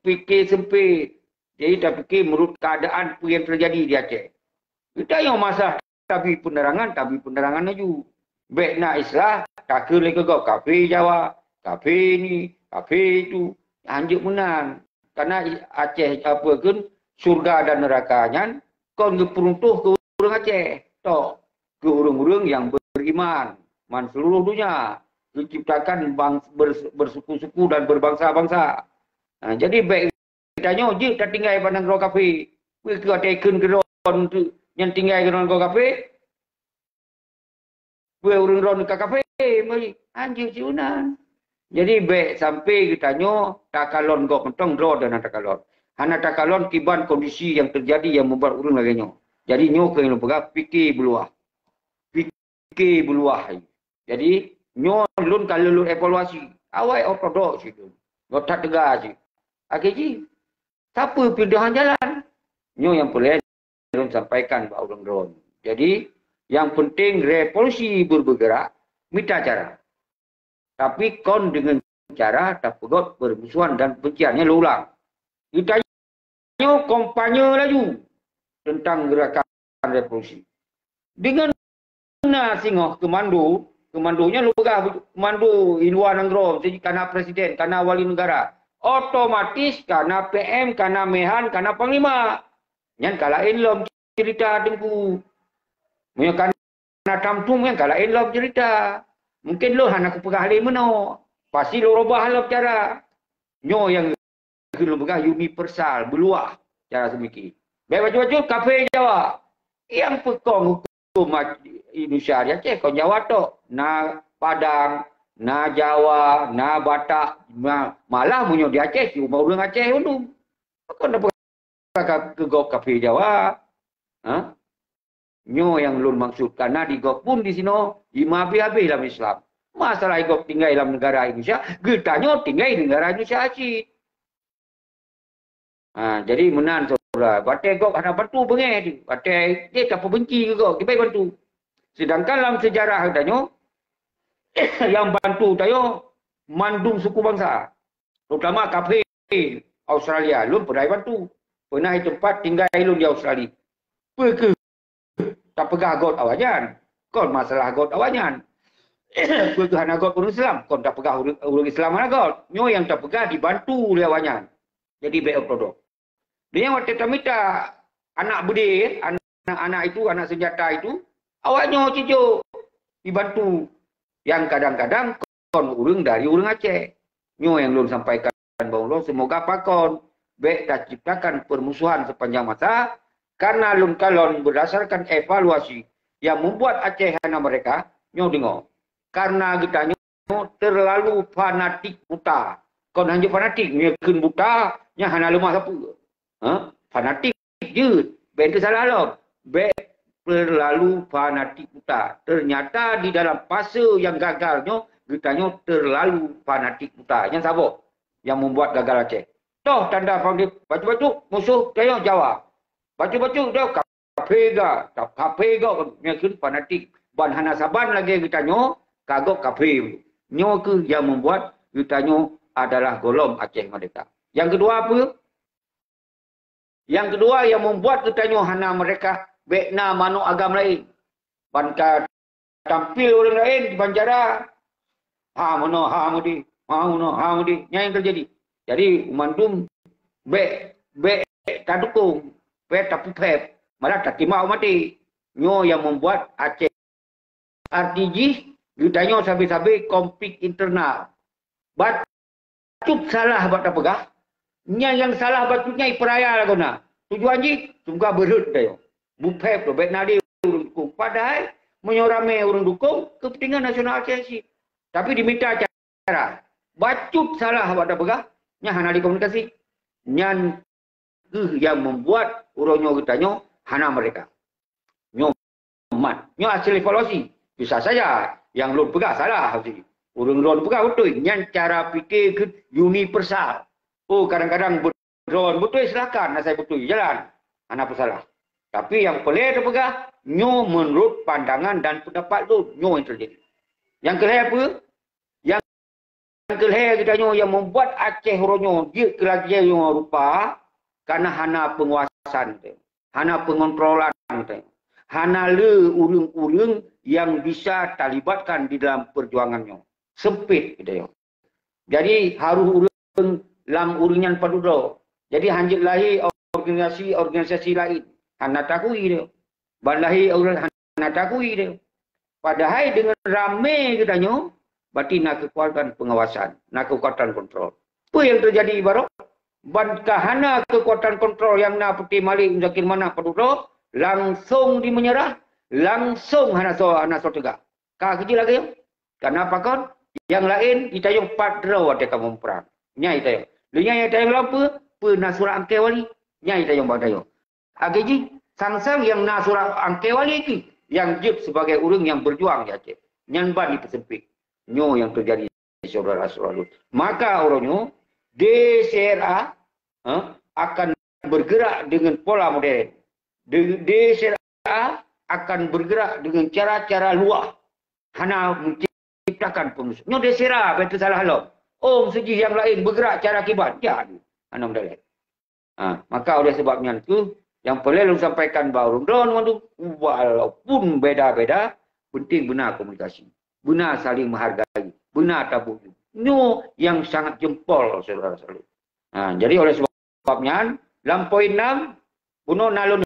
pikir sempit. Jadi, tapikir menurut keadaan peue nyang teujadi di Aceh. Geutanyoe masalah tabi penerangan, tabi penerangan laju. Bèk na istilah takheun lé keu gob kafé Jawa, kafé ni, kafé itu. Hanjeuet meunan. Karena i-, Aceh, apa kheun, syurga dan neraka nyan kon geupeuruntuh keu ureueng Aceh tok, keu ureueng-ureueng nyang beriman man seluruh dunia, geuciptakan bang-, bers-, bersuku-suku dan berbangsa-bangsa. Ha, jadi bèk geutanyoe jeuet tatinggai bak nanggroe kafé. Peue keu watèe kheun keudroe nyan tinggai keu nanggroe kafé? Peue ureueng droeneuh ka kafé, meunan hanjeuet siunan. Jadi bèk sampai geutanyoe takalon gob mantong, droe dan hana takalon. Hana takalon kiban kondisi nyang teujadi nyang meubuat ureueng lagèe nyoe. Jadi nyoe keuh nyang lôn peugah, pike beuluwah. Pike beuluwah. Jadi nyoe lôn ka lôn evaluasi. Awai ortodoks itu. Nyoe that teuga cit. Akhé jih, sapeue pintohan jalan? Nyoe nyang peureulèe lôn sampaikan bak ureueng droeneuh. Jadi, nyang penting revolusi beubeugerak, mita cara. Tapi kon deungon cara tapeugöt peurmusuhan dan keubencian. Nyan lôn ulang. Geutanyoe kampanye laju teuntang geurakan revolusi. Deungon na singoh keumando, Komando nyan lôn peugah, komando di luwa nanggroe, miseujih kana presiden, kana wali negara, otomatis kana P M, kana mehan, kana panglima. Nyan ka laén lom cerita Teungku. Meunyoe kana Tamtum nyan ka laén lom cerita. Mungkin lôn hana kupeugah lé meunoe. Pasti lôn robah lom cara. Nyoe nyang keuneuk peugah universal, beuluwah cara seumiki. Bèk bacut-bacut kafé Jawa. Nyang peukong huköm Indonesia di Aceh kon Jawa tok. Na Padang, na Jawa, na Batak, na, malah meunyoe di Aceh, cuma ureuëng Aceh undum. Kon dapeuet ka, keu gob kafé Jawa. Ha? Nyoe nyang lôn maksud, karena di gob pun di sinoe jimeuhabéh-habéh lam Islam. Masalah gob tinggai lam negara Indonesia, geutanyoe tinggai di negara Indonesia cit. Ha, jadi meunan saudara, watèe gob hana bantu beungéh di, watèe dia tapeubenci keu gob, kibai bantu. Sedangkan lam sejarah geutanyoe, yang bantu tanyoe mandum suku bangsa, terutama kafé Australia, lôn pernah bantu. Pernah di tempat tinggai lôn di Australia. Peu kheueh tapeugah göt awaknyan? Kon masalah göt awaknyan. Peu kheueh hana göt ureuëng Islam? Kon tapeugah ureuëng, ureuëng Islam hana göt. Nyoe nyang tapeugah dibantu lé awaknyan. Jadi bèk ortodok. Di nyang watèe tamita anak beudé, anak-anak itu, anak senjata itu, awaknyoe cicok dibantu. Yang kadang-kadang kon ureuëng dari ureuëng Aceh. Nyoe nyang lôn sampaikan bak ulôn, semoga pakon bèk taciptakan permusuhan sepanjang masa, karena lôn kalon berdasarkan evaluasi yang membuat Aceh hana merdeka, nyoe deungoe. Karena geutanyoe terlalu fanatik buta. Kon hanjeuet fanatik, meunyoe kheun buta, nyan hana leumah sapeue. Ha? Fanatik jeuet, bèk teusalah lom. Bèk terlalu fanatik buta. Ternyata di dalam fase nyang gagal nyoe, geutanyoe terlalu fanatik buta. Nyan saboh nyang membuat gagal Aceh. Toh tanda fanatik, bacut-bacut musoh tanyoe Jawa. Bacut-bacut tanyoe kafé ga, kafé ga, nyan kheun fanatik. Ban hana saban lagèe geutanyoe, ka gob kafé. Nyoe kheueh nyang membuat geutanyoe adalah gohlom Aceh Merdeka. Nyang keudua peue? Nyang keudua nyang membuat geutanyoe hana merdeka, bèk na manok agam laén. Ban ka tampil ureuëng laén di banjara, ha meunoe, ha meudéh, ha meunoe, ha meudéh. Nyan nyang teujadi. Jadi, mandum bèk, bèk tadukong, bèk tapeupèp, malah tatimba maté. Nyoe nyang membuat Aceh. Arti jih, geutanyoe sabe-sabe konflik internal. Bacut salah bak tapeugah, nyan nyang salah bacut nyan ipeuraya lagoena. Tujuan jih, semoga beurhot tanyoe. Bupèp tu, bèk na lé ureuëng dukong. Padahai, meunyoe ramé ureuëng dukong, kepentingan nasional Aceh cit. Tapi dimita cara. Bacut salah bak tapeugah, nyan hana dikomunikasi. Nyan kheueh nyang membuat uroe nyoe geutanyoe hana merdeka. Nyoe mat. Nyoe hasil evaluasi. Bisa saja nyang lôn peugah salah. Ureuëng lôn peugah beutôi. Nyan cara pike keu universal. Oh, kadang-kadang beutôi, beutôi, silakan, asai beutôi, jalan. Hana peusalah. Tapi nyang peureulèe tapeugah, nyoe menurut pandangan dan pendapat lôn, nyoe nyang teujadi. Nyang keulhèe peue? Nyang keulhèe geutanyoe nyang membuat Aceh uroe nyoe jeuet keu lagèe nyoe rupa, karena hana penguasaan teuh, hana pengontrolan teuh, hana le ureuëng-ureuëng nyang bisa talibatkan di dalam perjuangan nyoe. Sempit geutanyoe. Jadi, harôh ureuëng lam ureuëng nyan padub droe. Jadi, hanjeuet lahé organisasi-organisasi laén. Hana takui teuh. Ban lahé ureuëng hana takui teuh. Padahai deungon ramé geutanyoe, berarti na keukuatan pengawasan, na keukuatan kontrol. Peue nyang teujadi baroe? Ban ka hana keukuatan kontrol nyang na Putih Malik, Muzakir Manaf padub droe, langsong jimeunyeurah, langsong hana soe, hana soe teuga. Ka keuji lagèe nyoe. Karena pakon? Nyang laén jitanyong pat droe watèe kamoe muprang. Nyan jitanyong. Lheueh nyan jitanyong lom peue? Peue na surat angkée wali? Nyan jitanyong bak tanyoe. Lagèe jih, sang-sang nyang na surat angkée wali jih nyang jeuet sibagai ureuëng nyang beujuang di Aceh. Nyan ban jipeuseumpét. Nyoe nyang teujadi, syedara-syedara lôn. Maka uroe nyoe, D C R A, eh, akan bergerak dengan pola modern. D-, D C R A akan bergerak dengan cara-cara luwah. Hana menciptakan pengusaha. Nyoe D C R A, beutôi salah lom. Oh, meuseuji nyang laén bergerak cara kiban. Ya, hana modern. Ha, maka oleh sebab nyan tu, nyang peureulèe lôn sampaikan bak ureuëng droeneuh mandum, walaupun beda-beda, penting beuna komunikasi. beuna saling menghargai, beuna tabuju. Nyoe nyang sangat jempol, saudara sekalian. Ha, jadi oleh sebab nyan, lam poin enam, bunoe na lôn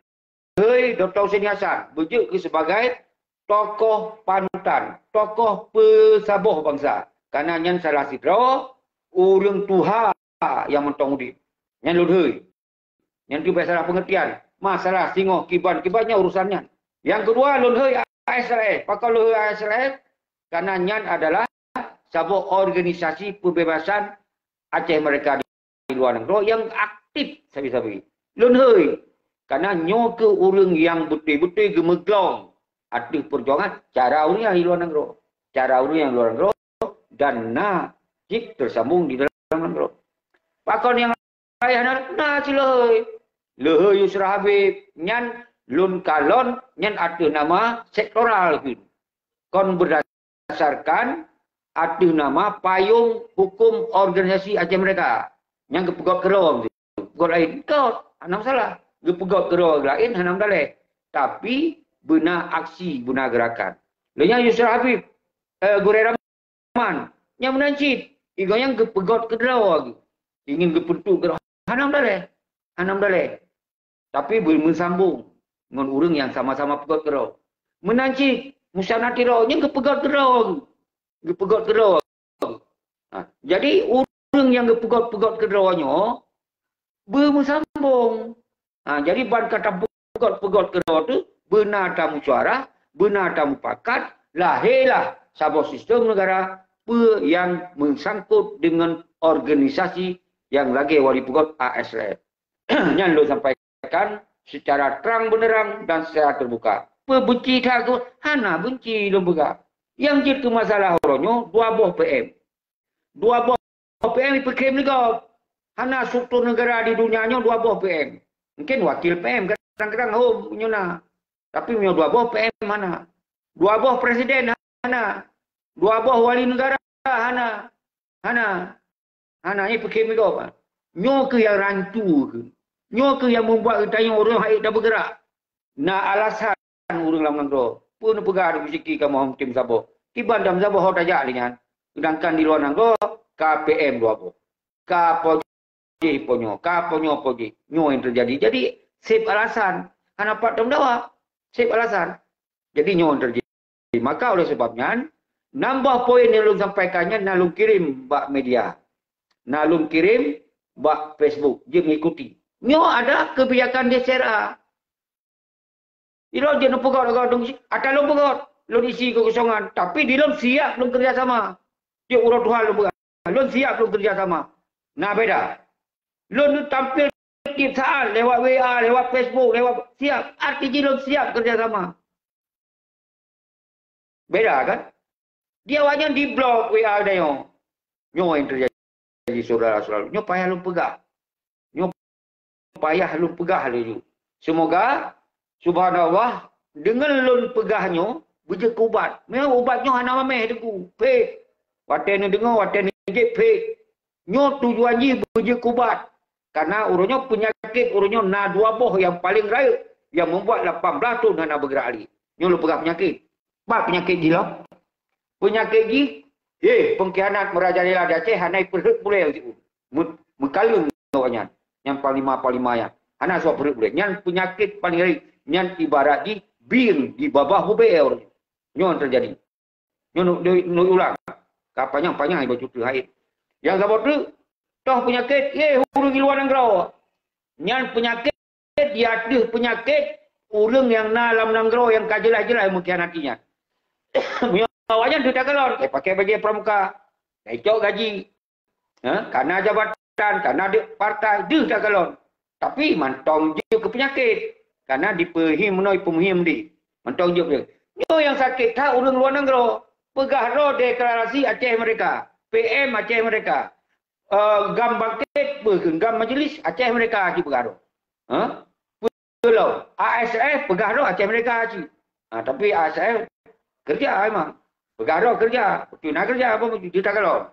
hôi Doktor Hussein Hasan beujeuet keu sebagai tokoh panutan, tokoh peusaboh bansa. Karena nyan salah sidroe ureuëng tuha nyang mantong udeb. Nyan lôn hôi. Nyan teubiet salah pengertian. Masalah singoh kiban-kiban nyan urusan nyan. Nyang keudua, lôn hôi A S R F. Pakon lôn hôi A S R F? Karena nyan adalah saboh organisasi pembebasan Aceh Merdeka di luar nanggroe nyang aktif sabe-sabe. Lôn hôi, karena nyoe keuh ureuëng nyang beutôi-beutôi geumeuglong ateueh peujuangan cara ureuëng nyang di luar nanggroe. Cara ureuëng nyang luar nanggroe dan na cit teusambong di dalam nanggroe. Pakon nyang laén hana, na cit lôn hôi. Lôn hôi Yusra Habib, nyan lôn kalon, nyan ateueh nama sektoral keuh. Kon berdasarkan ateueh nama payong hukum organisasi Aceh Merdeka. Nyang geupeugöt keudroe, peugöt laén, peugöt, hana masalah. Geupeugöt keudroe laén hana meudaléh. Tapi beuna aksi, beuna gerakan. Lheueh nyan Yusra Habib, eh, Gurée Rahman, nyang meunan cit, igoe nyang geupeugöt keudroe geuh. Ingin geupeuntuk keudroe, hana meudaléh. Hana meudaléh. Tapi beu-, meusambong ngon ureuëng nyang sama-sama peugöt keudroe. Meunan cit, Musa Natiro nyang geupeugöt keudroe. Geupeugöt keudroe. Ha, jadi ureuëng nyang geupeugöt-peugöt keudroe nyoe beumeusambong. Ha, jadi ban ka tapeugöt-peugöt keudroe tu, beuna tameusyuara, beuna tamupakat, lahé lah saboh sistem negara peue nyang meusangkot deungon organisasi nyang lagée wari peugöt A S R F. Nyan lôn sampaikan secara terang benderang dan secara terbuka. Peubenci that keu, hana benci lôn peugah. Nyang jeuet keu masalah uroe nyoe dua boh P M. Dua boh P M ipeukhém lé gob. Hana struktur negara di dunia nyoe dua boh P M. Mungkin wakil P M kadang-kadang hom nyoe na. Tapi meunyoe dua boh P M hana. Dua boh presiden hana. Dua boh wali negara hana. Hana. Hana, nyan peukhém lé gob. Nyoe keuh nyang rancu keuh. Nyoe keuh nyang membuat geutanyoe ureuëng hana ék tabeugerak. Na alasan ureuëng lam nanggroe. Peue neupeugah di siki kamoe hom tem saboh. Kiban dam saboh ho tajak lé nyan. Sedangkan di luar nanggroe, ka P M dua boh. Ka po jih po nyoe, ka po nyoe po jih. Nyoe nyang teujadi. Jadi, seb alasan. Hana pat tameudawa. Seb alasan. Jadi, nyoe nyang teujadi. Maka oleh sebab nyan, nam boh poin nyang lôn sampaikan nyan na lôn kirém bak media. Na lôn kirém bak Facebook, jeuet mengikuti. Nyoe ada kebijakan D S R A. Ilôn jeuet neupeugöt, ata lôn peugöt, lôn isi keukosongan. Tapi di lôn siap lôn kerjasama. Jeuet uroe tuha lôn peugah. Lôn siap lôn kerjasama. Na beda. Lôn tampil tiep saat lewat W A, lewat Facebook, lewat siap. Arti jih lôn siap kerjasama. Beda kan? Di awaknyan diblok W A geutanyoe. Nyoe nyang teujadi, saudara-saudara. Nyoe payah lôn peugah. Nyoe payah lôn peugah laju. Semoga, subhanallah, deungon lôn peugah nyoe, beujeuet keu ubat. Memang ubat nyoe hana mameh teungku. Phet. Watée neudeungoe, watée neujép phet. Nyoe tujuan jih beujeuet keu ubat. Karena uroe nyoe peunyakét uroe nyoe na dua boh nyang paleng rayeuk nyang membuat lapan blaih thon hana beugerak lé. Nyoe lôn peugah peunyakét. Pat peunyakét jih lom? Peunyakét jih, eh, pengkhianat merajalela di Aceh hana ipeurhot bulée siuroe. Meu-, meukaleueng awaknyan. Nyan panglima-panglima nyan. Hana soe peurhot bulée. Nyan peunyakét paleng rayeuk. Nyan ibarat jih bieng di babah bubée uroe nyoe. Nyoe nyang teujadi. Nyoe nu-, nu-, nu-, ulang. Ka panyang-panyang iba cuti haid. Nyang saboh teuk, toh peunyakét, yeh, ureuëng di luwa nanggroe. Nyan peunyakét di ateueh peunyakét ureuëng nyang na lam nanggroe nyang ka jeulaih-jeulaih meukhianati nyan. Meunyoe awaknyan teuh takalon, eh, pakai bajée pramuka, ka icok gaji, ha, kana jabatan, kana di partai, deuh takalon. Tapi mantong jeuet keu peunyakét, kana dipeuhiem meunoe, ipeuhiem di. Mantong jeuet keu. Nyoe nyang sakét that ureuëng luwa nanggroe. Peugah droe deklarasi Aceh Merdeka, P M Aceh Merdeka, eh, GAM bangkét, beuh, GAM majelis Aceh Merdeka cit peugah droe. Ha? Peue lom, A S F peugah droe Aceh Merdeka cit. Ha, tapi A S F kerja memang. Peugah droe kerja, beutôi na kerja, apa beutôi takalon.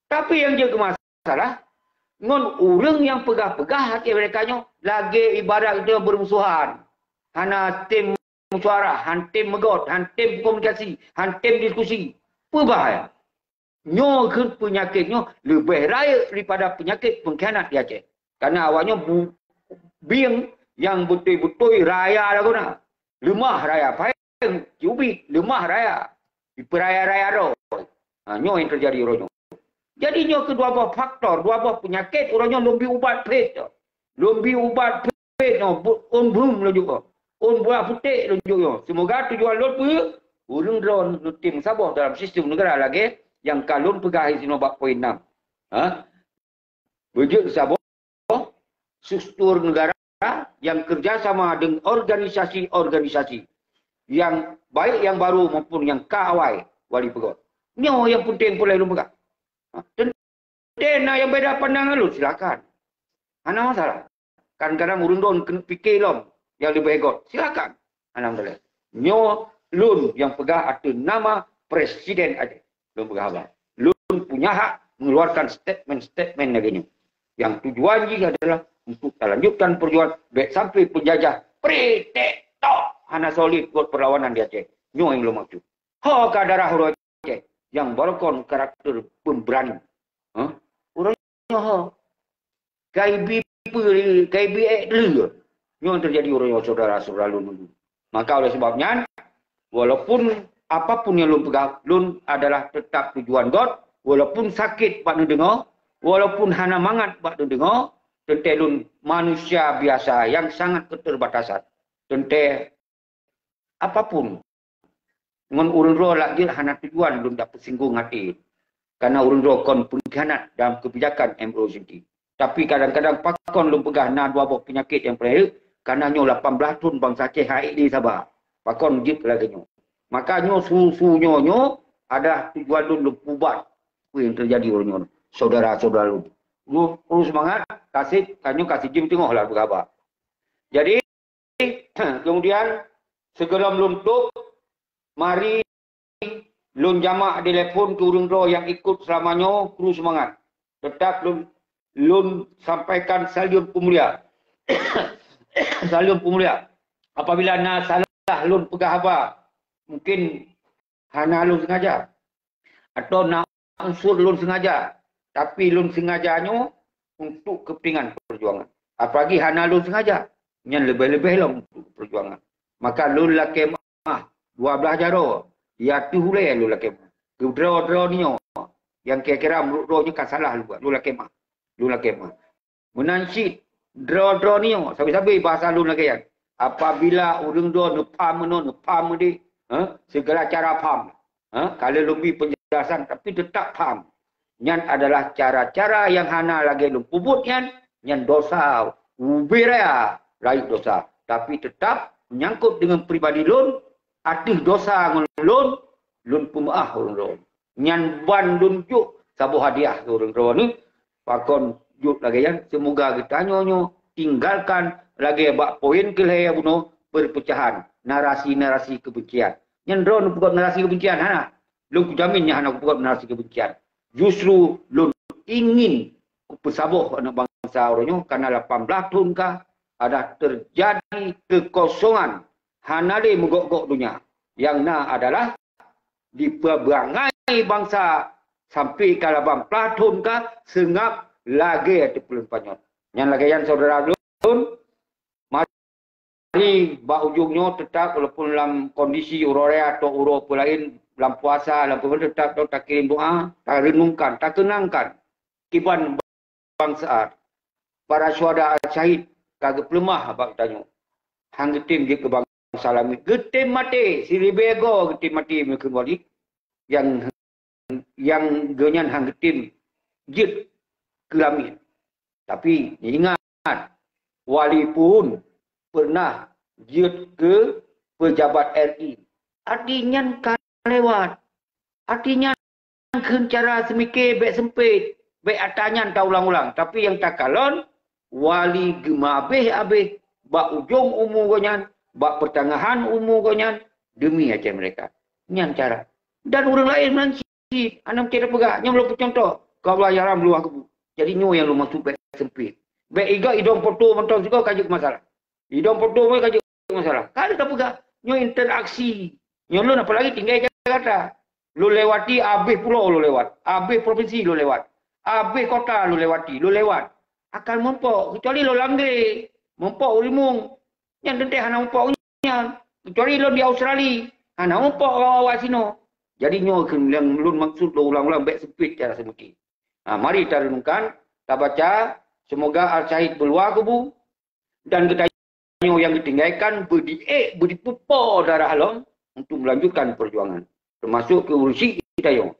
Tapi nyang jeuet keu masalah, ngon ureuëng nyang peugah-peugah Aceh Merdeka nyoe lagée ibarat geutanyoe beurmusohan. Hana tem meusyuarah, han tem meugot, han tem komunikasi, han tem diskusi. Peubahaya. Nyoe kheun peunyakét nyoe leubeh rayeuk daripada peunyakét pengkhianat di Aceh. Karena awak nyoe bu-, bieng nyang beutôi-beutôi raya lagoena. Leumah raya, paéng ubit, leumah raya. Dipeuraya-raya droe. Ha, nyoe nyang teujadi uroe nyoe. Jadi nyoe keuh dua boh faktor, dua boh peunyakét uroe nyoe lôn bi ubat phét. Lôn bi ubat phét nyoe, bu-, ôn beuem lôn jok nyoe. Ôn bola putéh lôn jok nyoe. Seumoga tujuan lôn peue? Ureuëng droe neutem saboh dalam sistem negara lagée nyang ka lôn peugah di sinoe bak poin enam. Ha? Beujeuet saboh struktur negara yang kerjasama dengan organisasi-organisasi yang baik yang baru maupun yang ka awai wali peugah. Nyoe yang penting pulai lôn peugah. Ha, teuntée na yang beda pandangan lôn, silakan. Hana masalah. Kan kadang ureuëng droe keuneuk pike lom yang leubeh got. Silakan. Alhamdulillah. Nyoe lôn yang peugah ateueh nama Presiden Aceh. Lôn peugah haba. Lôn punya hak mengeluarkan statement-statement lagée nyoe. Yang tujuan jih adalah untuk talanjutkan perjuangan, bék sampai penjajah pretek tok hana solid buat perlawanan di Aceh. Nyoe yang lôn maksud. Ho ka darah ureuëng Aceh yang barokon karakter pemberani. Ha? Ureuëng nyoe ho. Kai bi pe-, kai bi ék le. Nyoe teujadi uroe nyoe saudara-saudara lôn. Maka oleh sebab nyan, walaupun apapun yang lôn peugah, lôn adalah tetap tujuan got, walaupun sakét bak neudeungoe, walaupun hana mangat bak neudeungoe, teuntée lôn manusia biasa yang sangat keterbatasan. Teuntée apapun. Ngon ureuëng droe lagée hana tujuan lôn dapeusinggong até. Karena ureuëng droe kon pengkhianat dalam kebijakan M O C D. Tapi kadang-kadang pakon lôn peugah na dua boh peunyakét nyang peuraya, karena nyoe lapan belas thon bansa Aceh hai di saba. Pakon jeuet lagée nyoe. Maka nyoe su-su nyoe nyoe adalah tujuan lôn lôn pubat peue nyang teujadi uroe nyoe. Saudara-saudara lôn. Lôn, lôn seumangat, kaseb, tanyoe kaseb jim teungoh lah beugaba. Jadi, kemudian, sigohlom lôn tôp, mari lôn jamak telepon keu ureuëng droe nyang ikot seulama nyoe, kru seumangat. Teutap lôn, lôn sampaikan saleuem peumulia. Saleuem peumulia. Apabila na salah lôn peugah haba, mungkin hana lôn sengaja. Atawa na unsur lôn sengaja, tapi lôn sengaja nyoe untuk kepentingan perjuangan. Apalagi hana lôn sengaja, nyan leubeh-leubeh lom untuk perjuangan. Maka lôn lakée meu'ah dua blaih jaroe, ya teuh ulée lôn lakée meu'ah. Keu droe-droe nyoe, nyang kira-kira meunurot droe nyoe ka salah lôn buat, lôn lakée meu'ah. Lôn lakée meu'ah. Meunan cit, droe-droe nyoe, sabe-sabe bahasa lôn lagée nyan. Apabila ureuëng droe neupham meunoe, neupham meudeh, eh, segala cara pham. Eh, ka lôn bi penjelasan, tapi tetap pham. Nyan adalah cara-cara nyang hana lagée lôn peubuet nyan, nyan dosa, ubé raya, rayeuk dosa. Tapi tetap menyangkut dengan pribadi lôn, ateueh dosa ngon lôn, lôn peumeu'ah ureuëng droe. Nyan ban lôn jok saboh hadiah keu ureuëng droe nyoe, pakon jok lagée nyan, seumoga geutanyoe nyoe tinggalkan lagée bak poin keu lhée bunoe perpecahan, narasi-narasi kebencian. Nyan droe neupeugah narasi kebencian, hana. Lôn kujamin nyan hana kupeugah narasi kebencian. Justru lôn ingin kupeusaboh aneuëk bansa uroe nyoe, karena lapan blaih thon ka ada terjadi kekosongan, hana lé meugok-gok donya. Nyang na adalah dipeubangai bansa sampai ka lapan blaih thon ka seungab lagée teupeu lôn panyöt. Nyan lagée nyan saudara lôn, mari bak ujong nyoe teutap walaupun lam kondisi uroe raya atau uroe peue laén, lam puasa, lam peue teutap takirim doa, tarenungkan, takeunangkan kiban bansa, para syuhada syahid ka geupeuleumah bak geutanyoe. Han geutem jeuet keu bansa lamiet. Geutem maté, siribée goe geutem maté meukheun Walid, nyang, nyang geuhnyan han geutem jeuet keu lamiet. Tapi ingat, Walid pun pernah jeuet keu pejabat R I. Arti nyan ka lewat. Arti nyan kheun cara seumike bék seumpét, bék atra nyan taulang-ulang. Tapi nyang takalon, Walid geumabeh-abeh bak ujong umu gobnyan, bak peutangahan umu gobnyan, demi Aceh Merdeka. Nyan cara. Dan ureuëng laén meunan cit, hana meucit tapeugah. Nyoe lôn peucuntoh, keu Allah nyang haram luwah geubeuet. Jadi nyoe nyang lôn maksud bék seumpét. Bék iga idong poto mantong sigoe ka jeuet masalah. Idong poto pun ka jeuet masalah. Ka lheueh tapeugah, nyoe interaksi. Nyoe lôn apalagi tinggai Jakarta. Lôn lewati, abéh pulo lôn lewat, abéh provinsi lôn lewat, abéh kota lôn lewati, lôn lewat. Akan mumpok, kecuali lôn lam glé, mumpok u rimueng. Nyan teuntée hana mumpok nyan, kecuali lôn di Australia, hana mumpok awak-awak sinoe. Jadi nyoe keuh nyang lôn maksud lôn ulang-ulang bék seumpit cara seumiki. Ha, mari tarenungkan, tabaca, semoga Al-Syahid beuluwa kubu dan geutanyoe nyang geutinggaikan beudiék, beudipupo darah lom untuk melanjutkan perjuangan. Termasuk keu ureuëng syik geutanyoe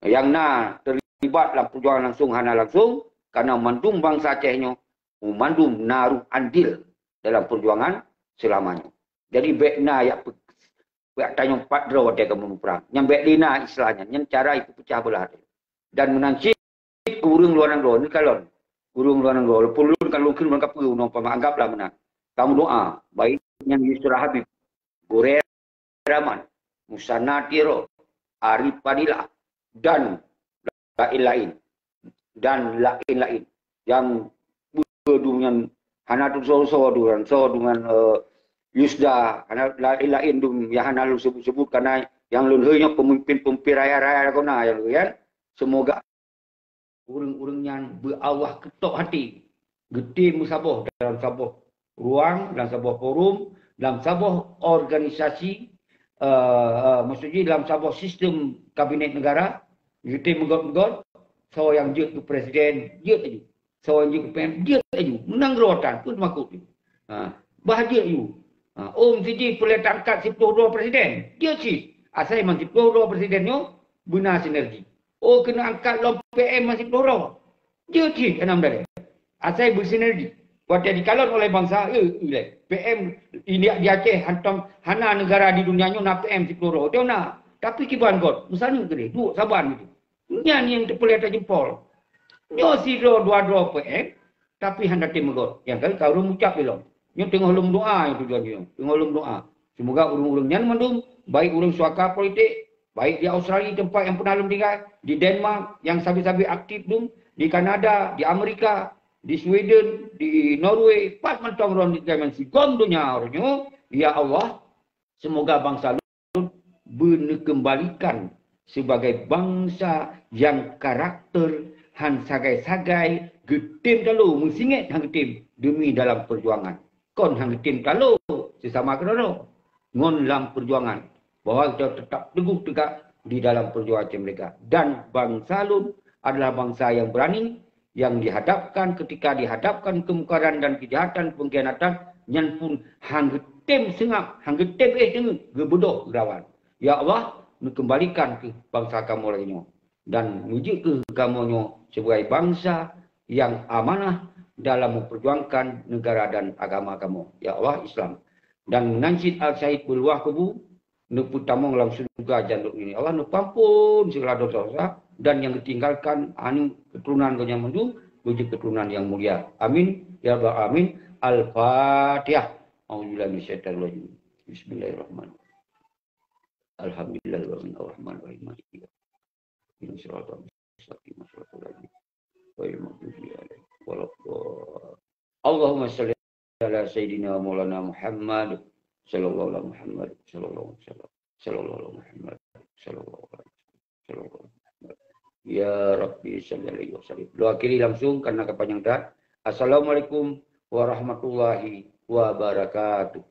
nyang na terlibat lam perjuangan langsung hana langsung, karena mandum bansa Aceh nyoe, mandum na rôh andil dalam perjuangan seulama nyoe. Jadi bék na yak pe-, yak tanyong pat droe watée kamoe muprang. Nyang bék lé na istilah nyan, nyan cara ipeupeucah beulah. Dan meunan cit keu ureuëng luwa nanggroe, neukalon ureuëng luwa nanggroe, walaupun lôn ka lôn kheun ban kapeue unoe umpama, anggaplah meunan. Kamoe doa, baik nyan Yusra Habib, Gurée Rahman, Musanna Tiro, Arif Fadilah, dan laén-laén. Dan laén-laén. Nyang beudôh nyan hana teusoe-soe dengan, soe dengan, eh, Yusda, hana laén-laén dum nyang hana lôn sebut-sebut, karena nyang lôn hei nyoe pemimpin-pemimpin raya-raya lakoe na nyang lôn, kan. Semoga ureuëng-ureuëng nyan beu Allah keutok até, geutem meusaboh dalam saboh ruang, dalam saboh forum, dalam saboh organisasi, eh, eh, maksud jih dalam saboh sistem kabinet negara, geutem meugöt-meugöt, soe nyang jeuet keu presiden, jeuet laju. Soe nyang jeuet keu P M, jeuet laju. Meunang droe tan, peue teumakot laju. Ha, bah jeuet laju. Ha, oh, meusidroe peureulée taangkat siplôh droe presiden, jeuet cit. Asai man siplôh droe presiden nyoe beuna sinergi. Oh, keuneuk angkat lom P M man siplôh droe. Jeuet cit hana meudalée. Asai beusinergi. Watée jikalon oleh bansa, eh, ilée. P M India di Aceh hantom hana neugara di dunia nyoe na P M siplôh droe. Teuh na. Tapi kiban göt, meusaneuk keudeh, duek saban gitu. Nyan nyang teupeuleueh tajempol. Nyoe sidroe dua droe P M, tapi hana tem meugöt. Nyang ka ureuëng mucab ilom. Nyoe teungoh lôn doa nyang tujuan nyoe. Teungoh lôn doa. Semoga ureuëng-ureuëng nyan mandum, baik ureuëng suaka politik, baik di Australia tempat nyang pernah lôn tinggai, di Denmark nyang sabe-sabe aktif dum, di Kanada, di Amerika, di Sweden, di Norway, pat mantong droe di zaman sigom donya uroe nyoe, ya Allah, semoga bansa lôn beuneukeumbalikan sibagai bansa nyang karakter han sagai-sagai geutem talo, meusingét han geutem demi dalam perjuangan. Kon han geutem talo sesama keudroe ngon lam perjuangan, bahwa kita tetap teguh tegak di dalam perjuangan merdeka. Dan bansa lôn adalah bansa yang berani, yang dihadapkan, ketika dihadapkan kemungkaran dan kejahatan, pengkhianatan, nyan pun han geutem seungab, han geutem éh teungeut, geubeudôh geulawan. Ya Allah, neukeumbalikan keu bansa kamoe lagée nyoe. Dan meujeuet keu kamoe nyoe sibagai bansa nyang amanah dalam memperjuangkan negara dan agama kamoe. Ya Allah, Islam. Dan meunan cit Al-Syahid beuluwa kubu, neupeutamong lam syeuruga jan lôn ini. Allah neupeuampon segala dosa-dosa dan nyang geutinggalkan aneuk keuturonan geuh nyang mandum, beujeuet keuturonan nyang mulia. Amin ya rabbal alamin. Al-Fatihah. A'udzubillahi minasyaitonirrajim. Bismillahirrahmanirrahim. Alhamdulillahirrahmanirrahim. Maliki yaumiddin. Ihdinas siratal mustaqim, siratal ladzina ghairil maghdubi alaihim waladdallin. Allahumma shalli ala sayyidina maulana Muhammad sallallahu alaihi Muhammad sallallahu alaihi wasallam. Sallallahu alaihi Muhammad sallallahu alaihi wasallam. Ya Rabbi salli alaihi wasallam. Lôn akhiri langsung karena kepanjang dah. Assalamualaikum warahmatullahi wabarakatuh.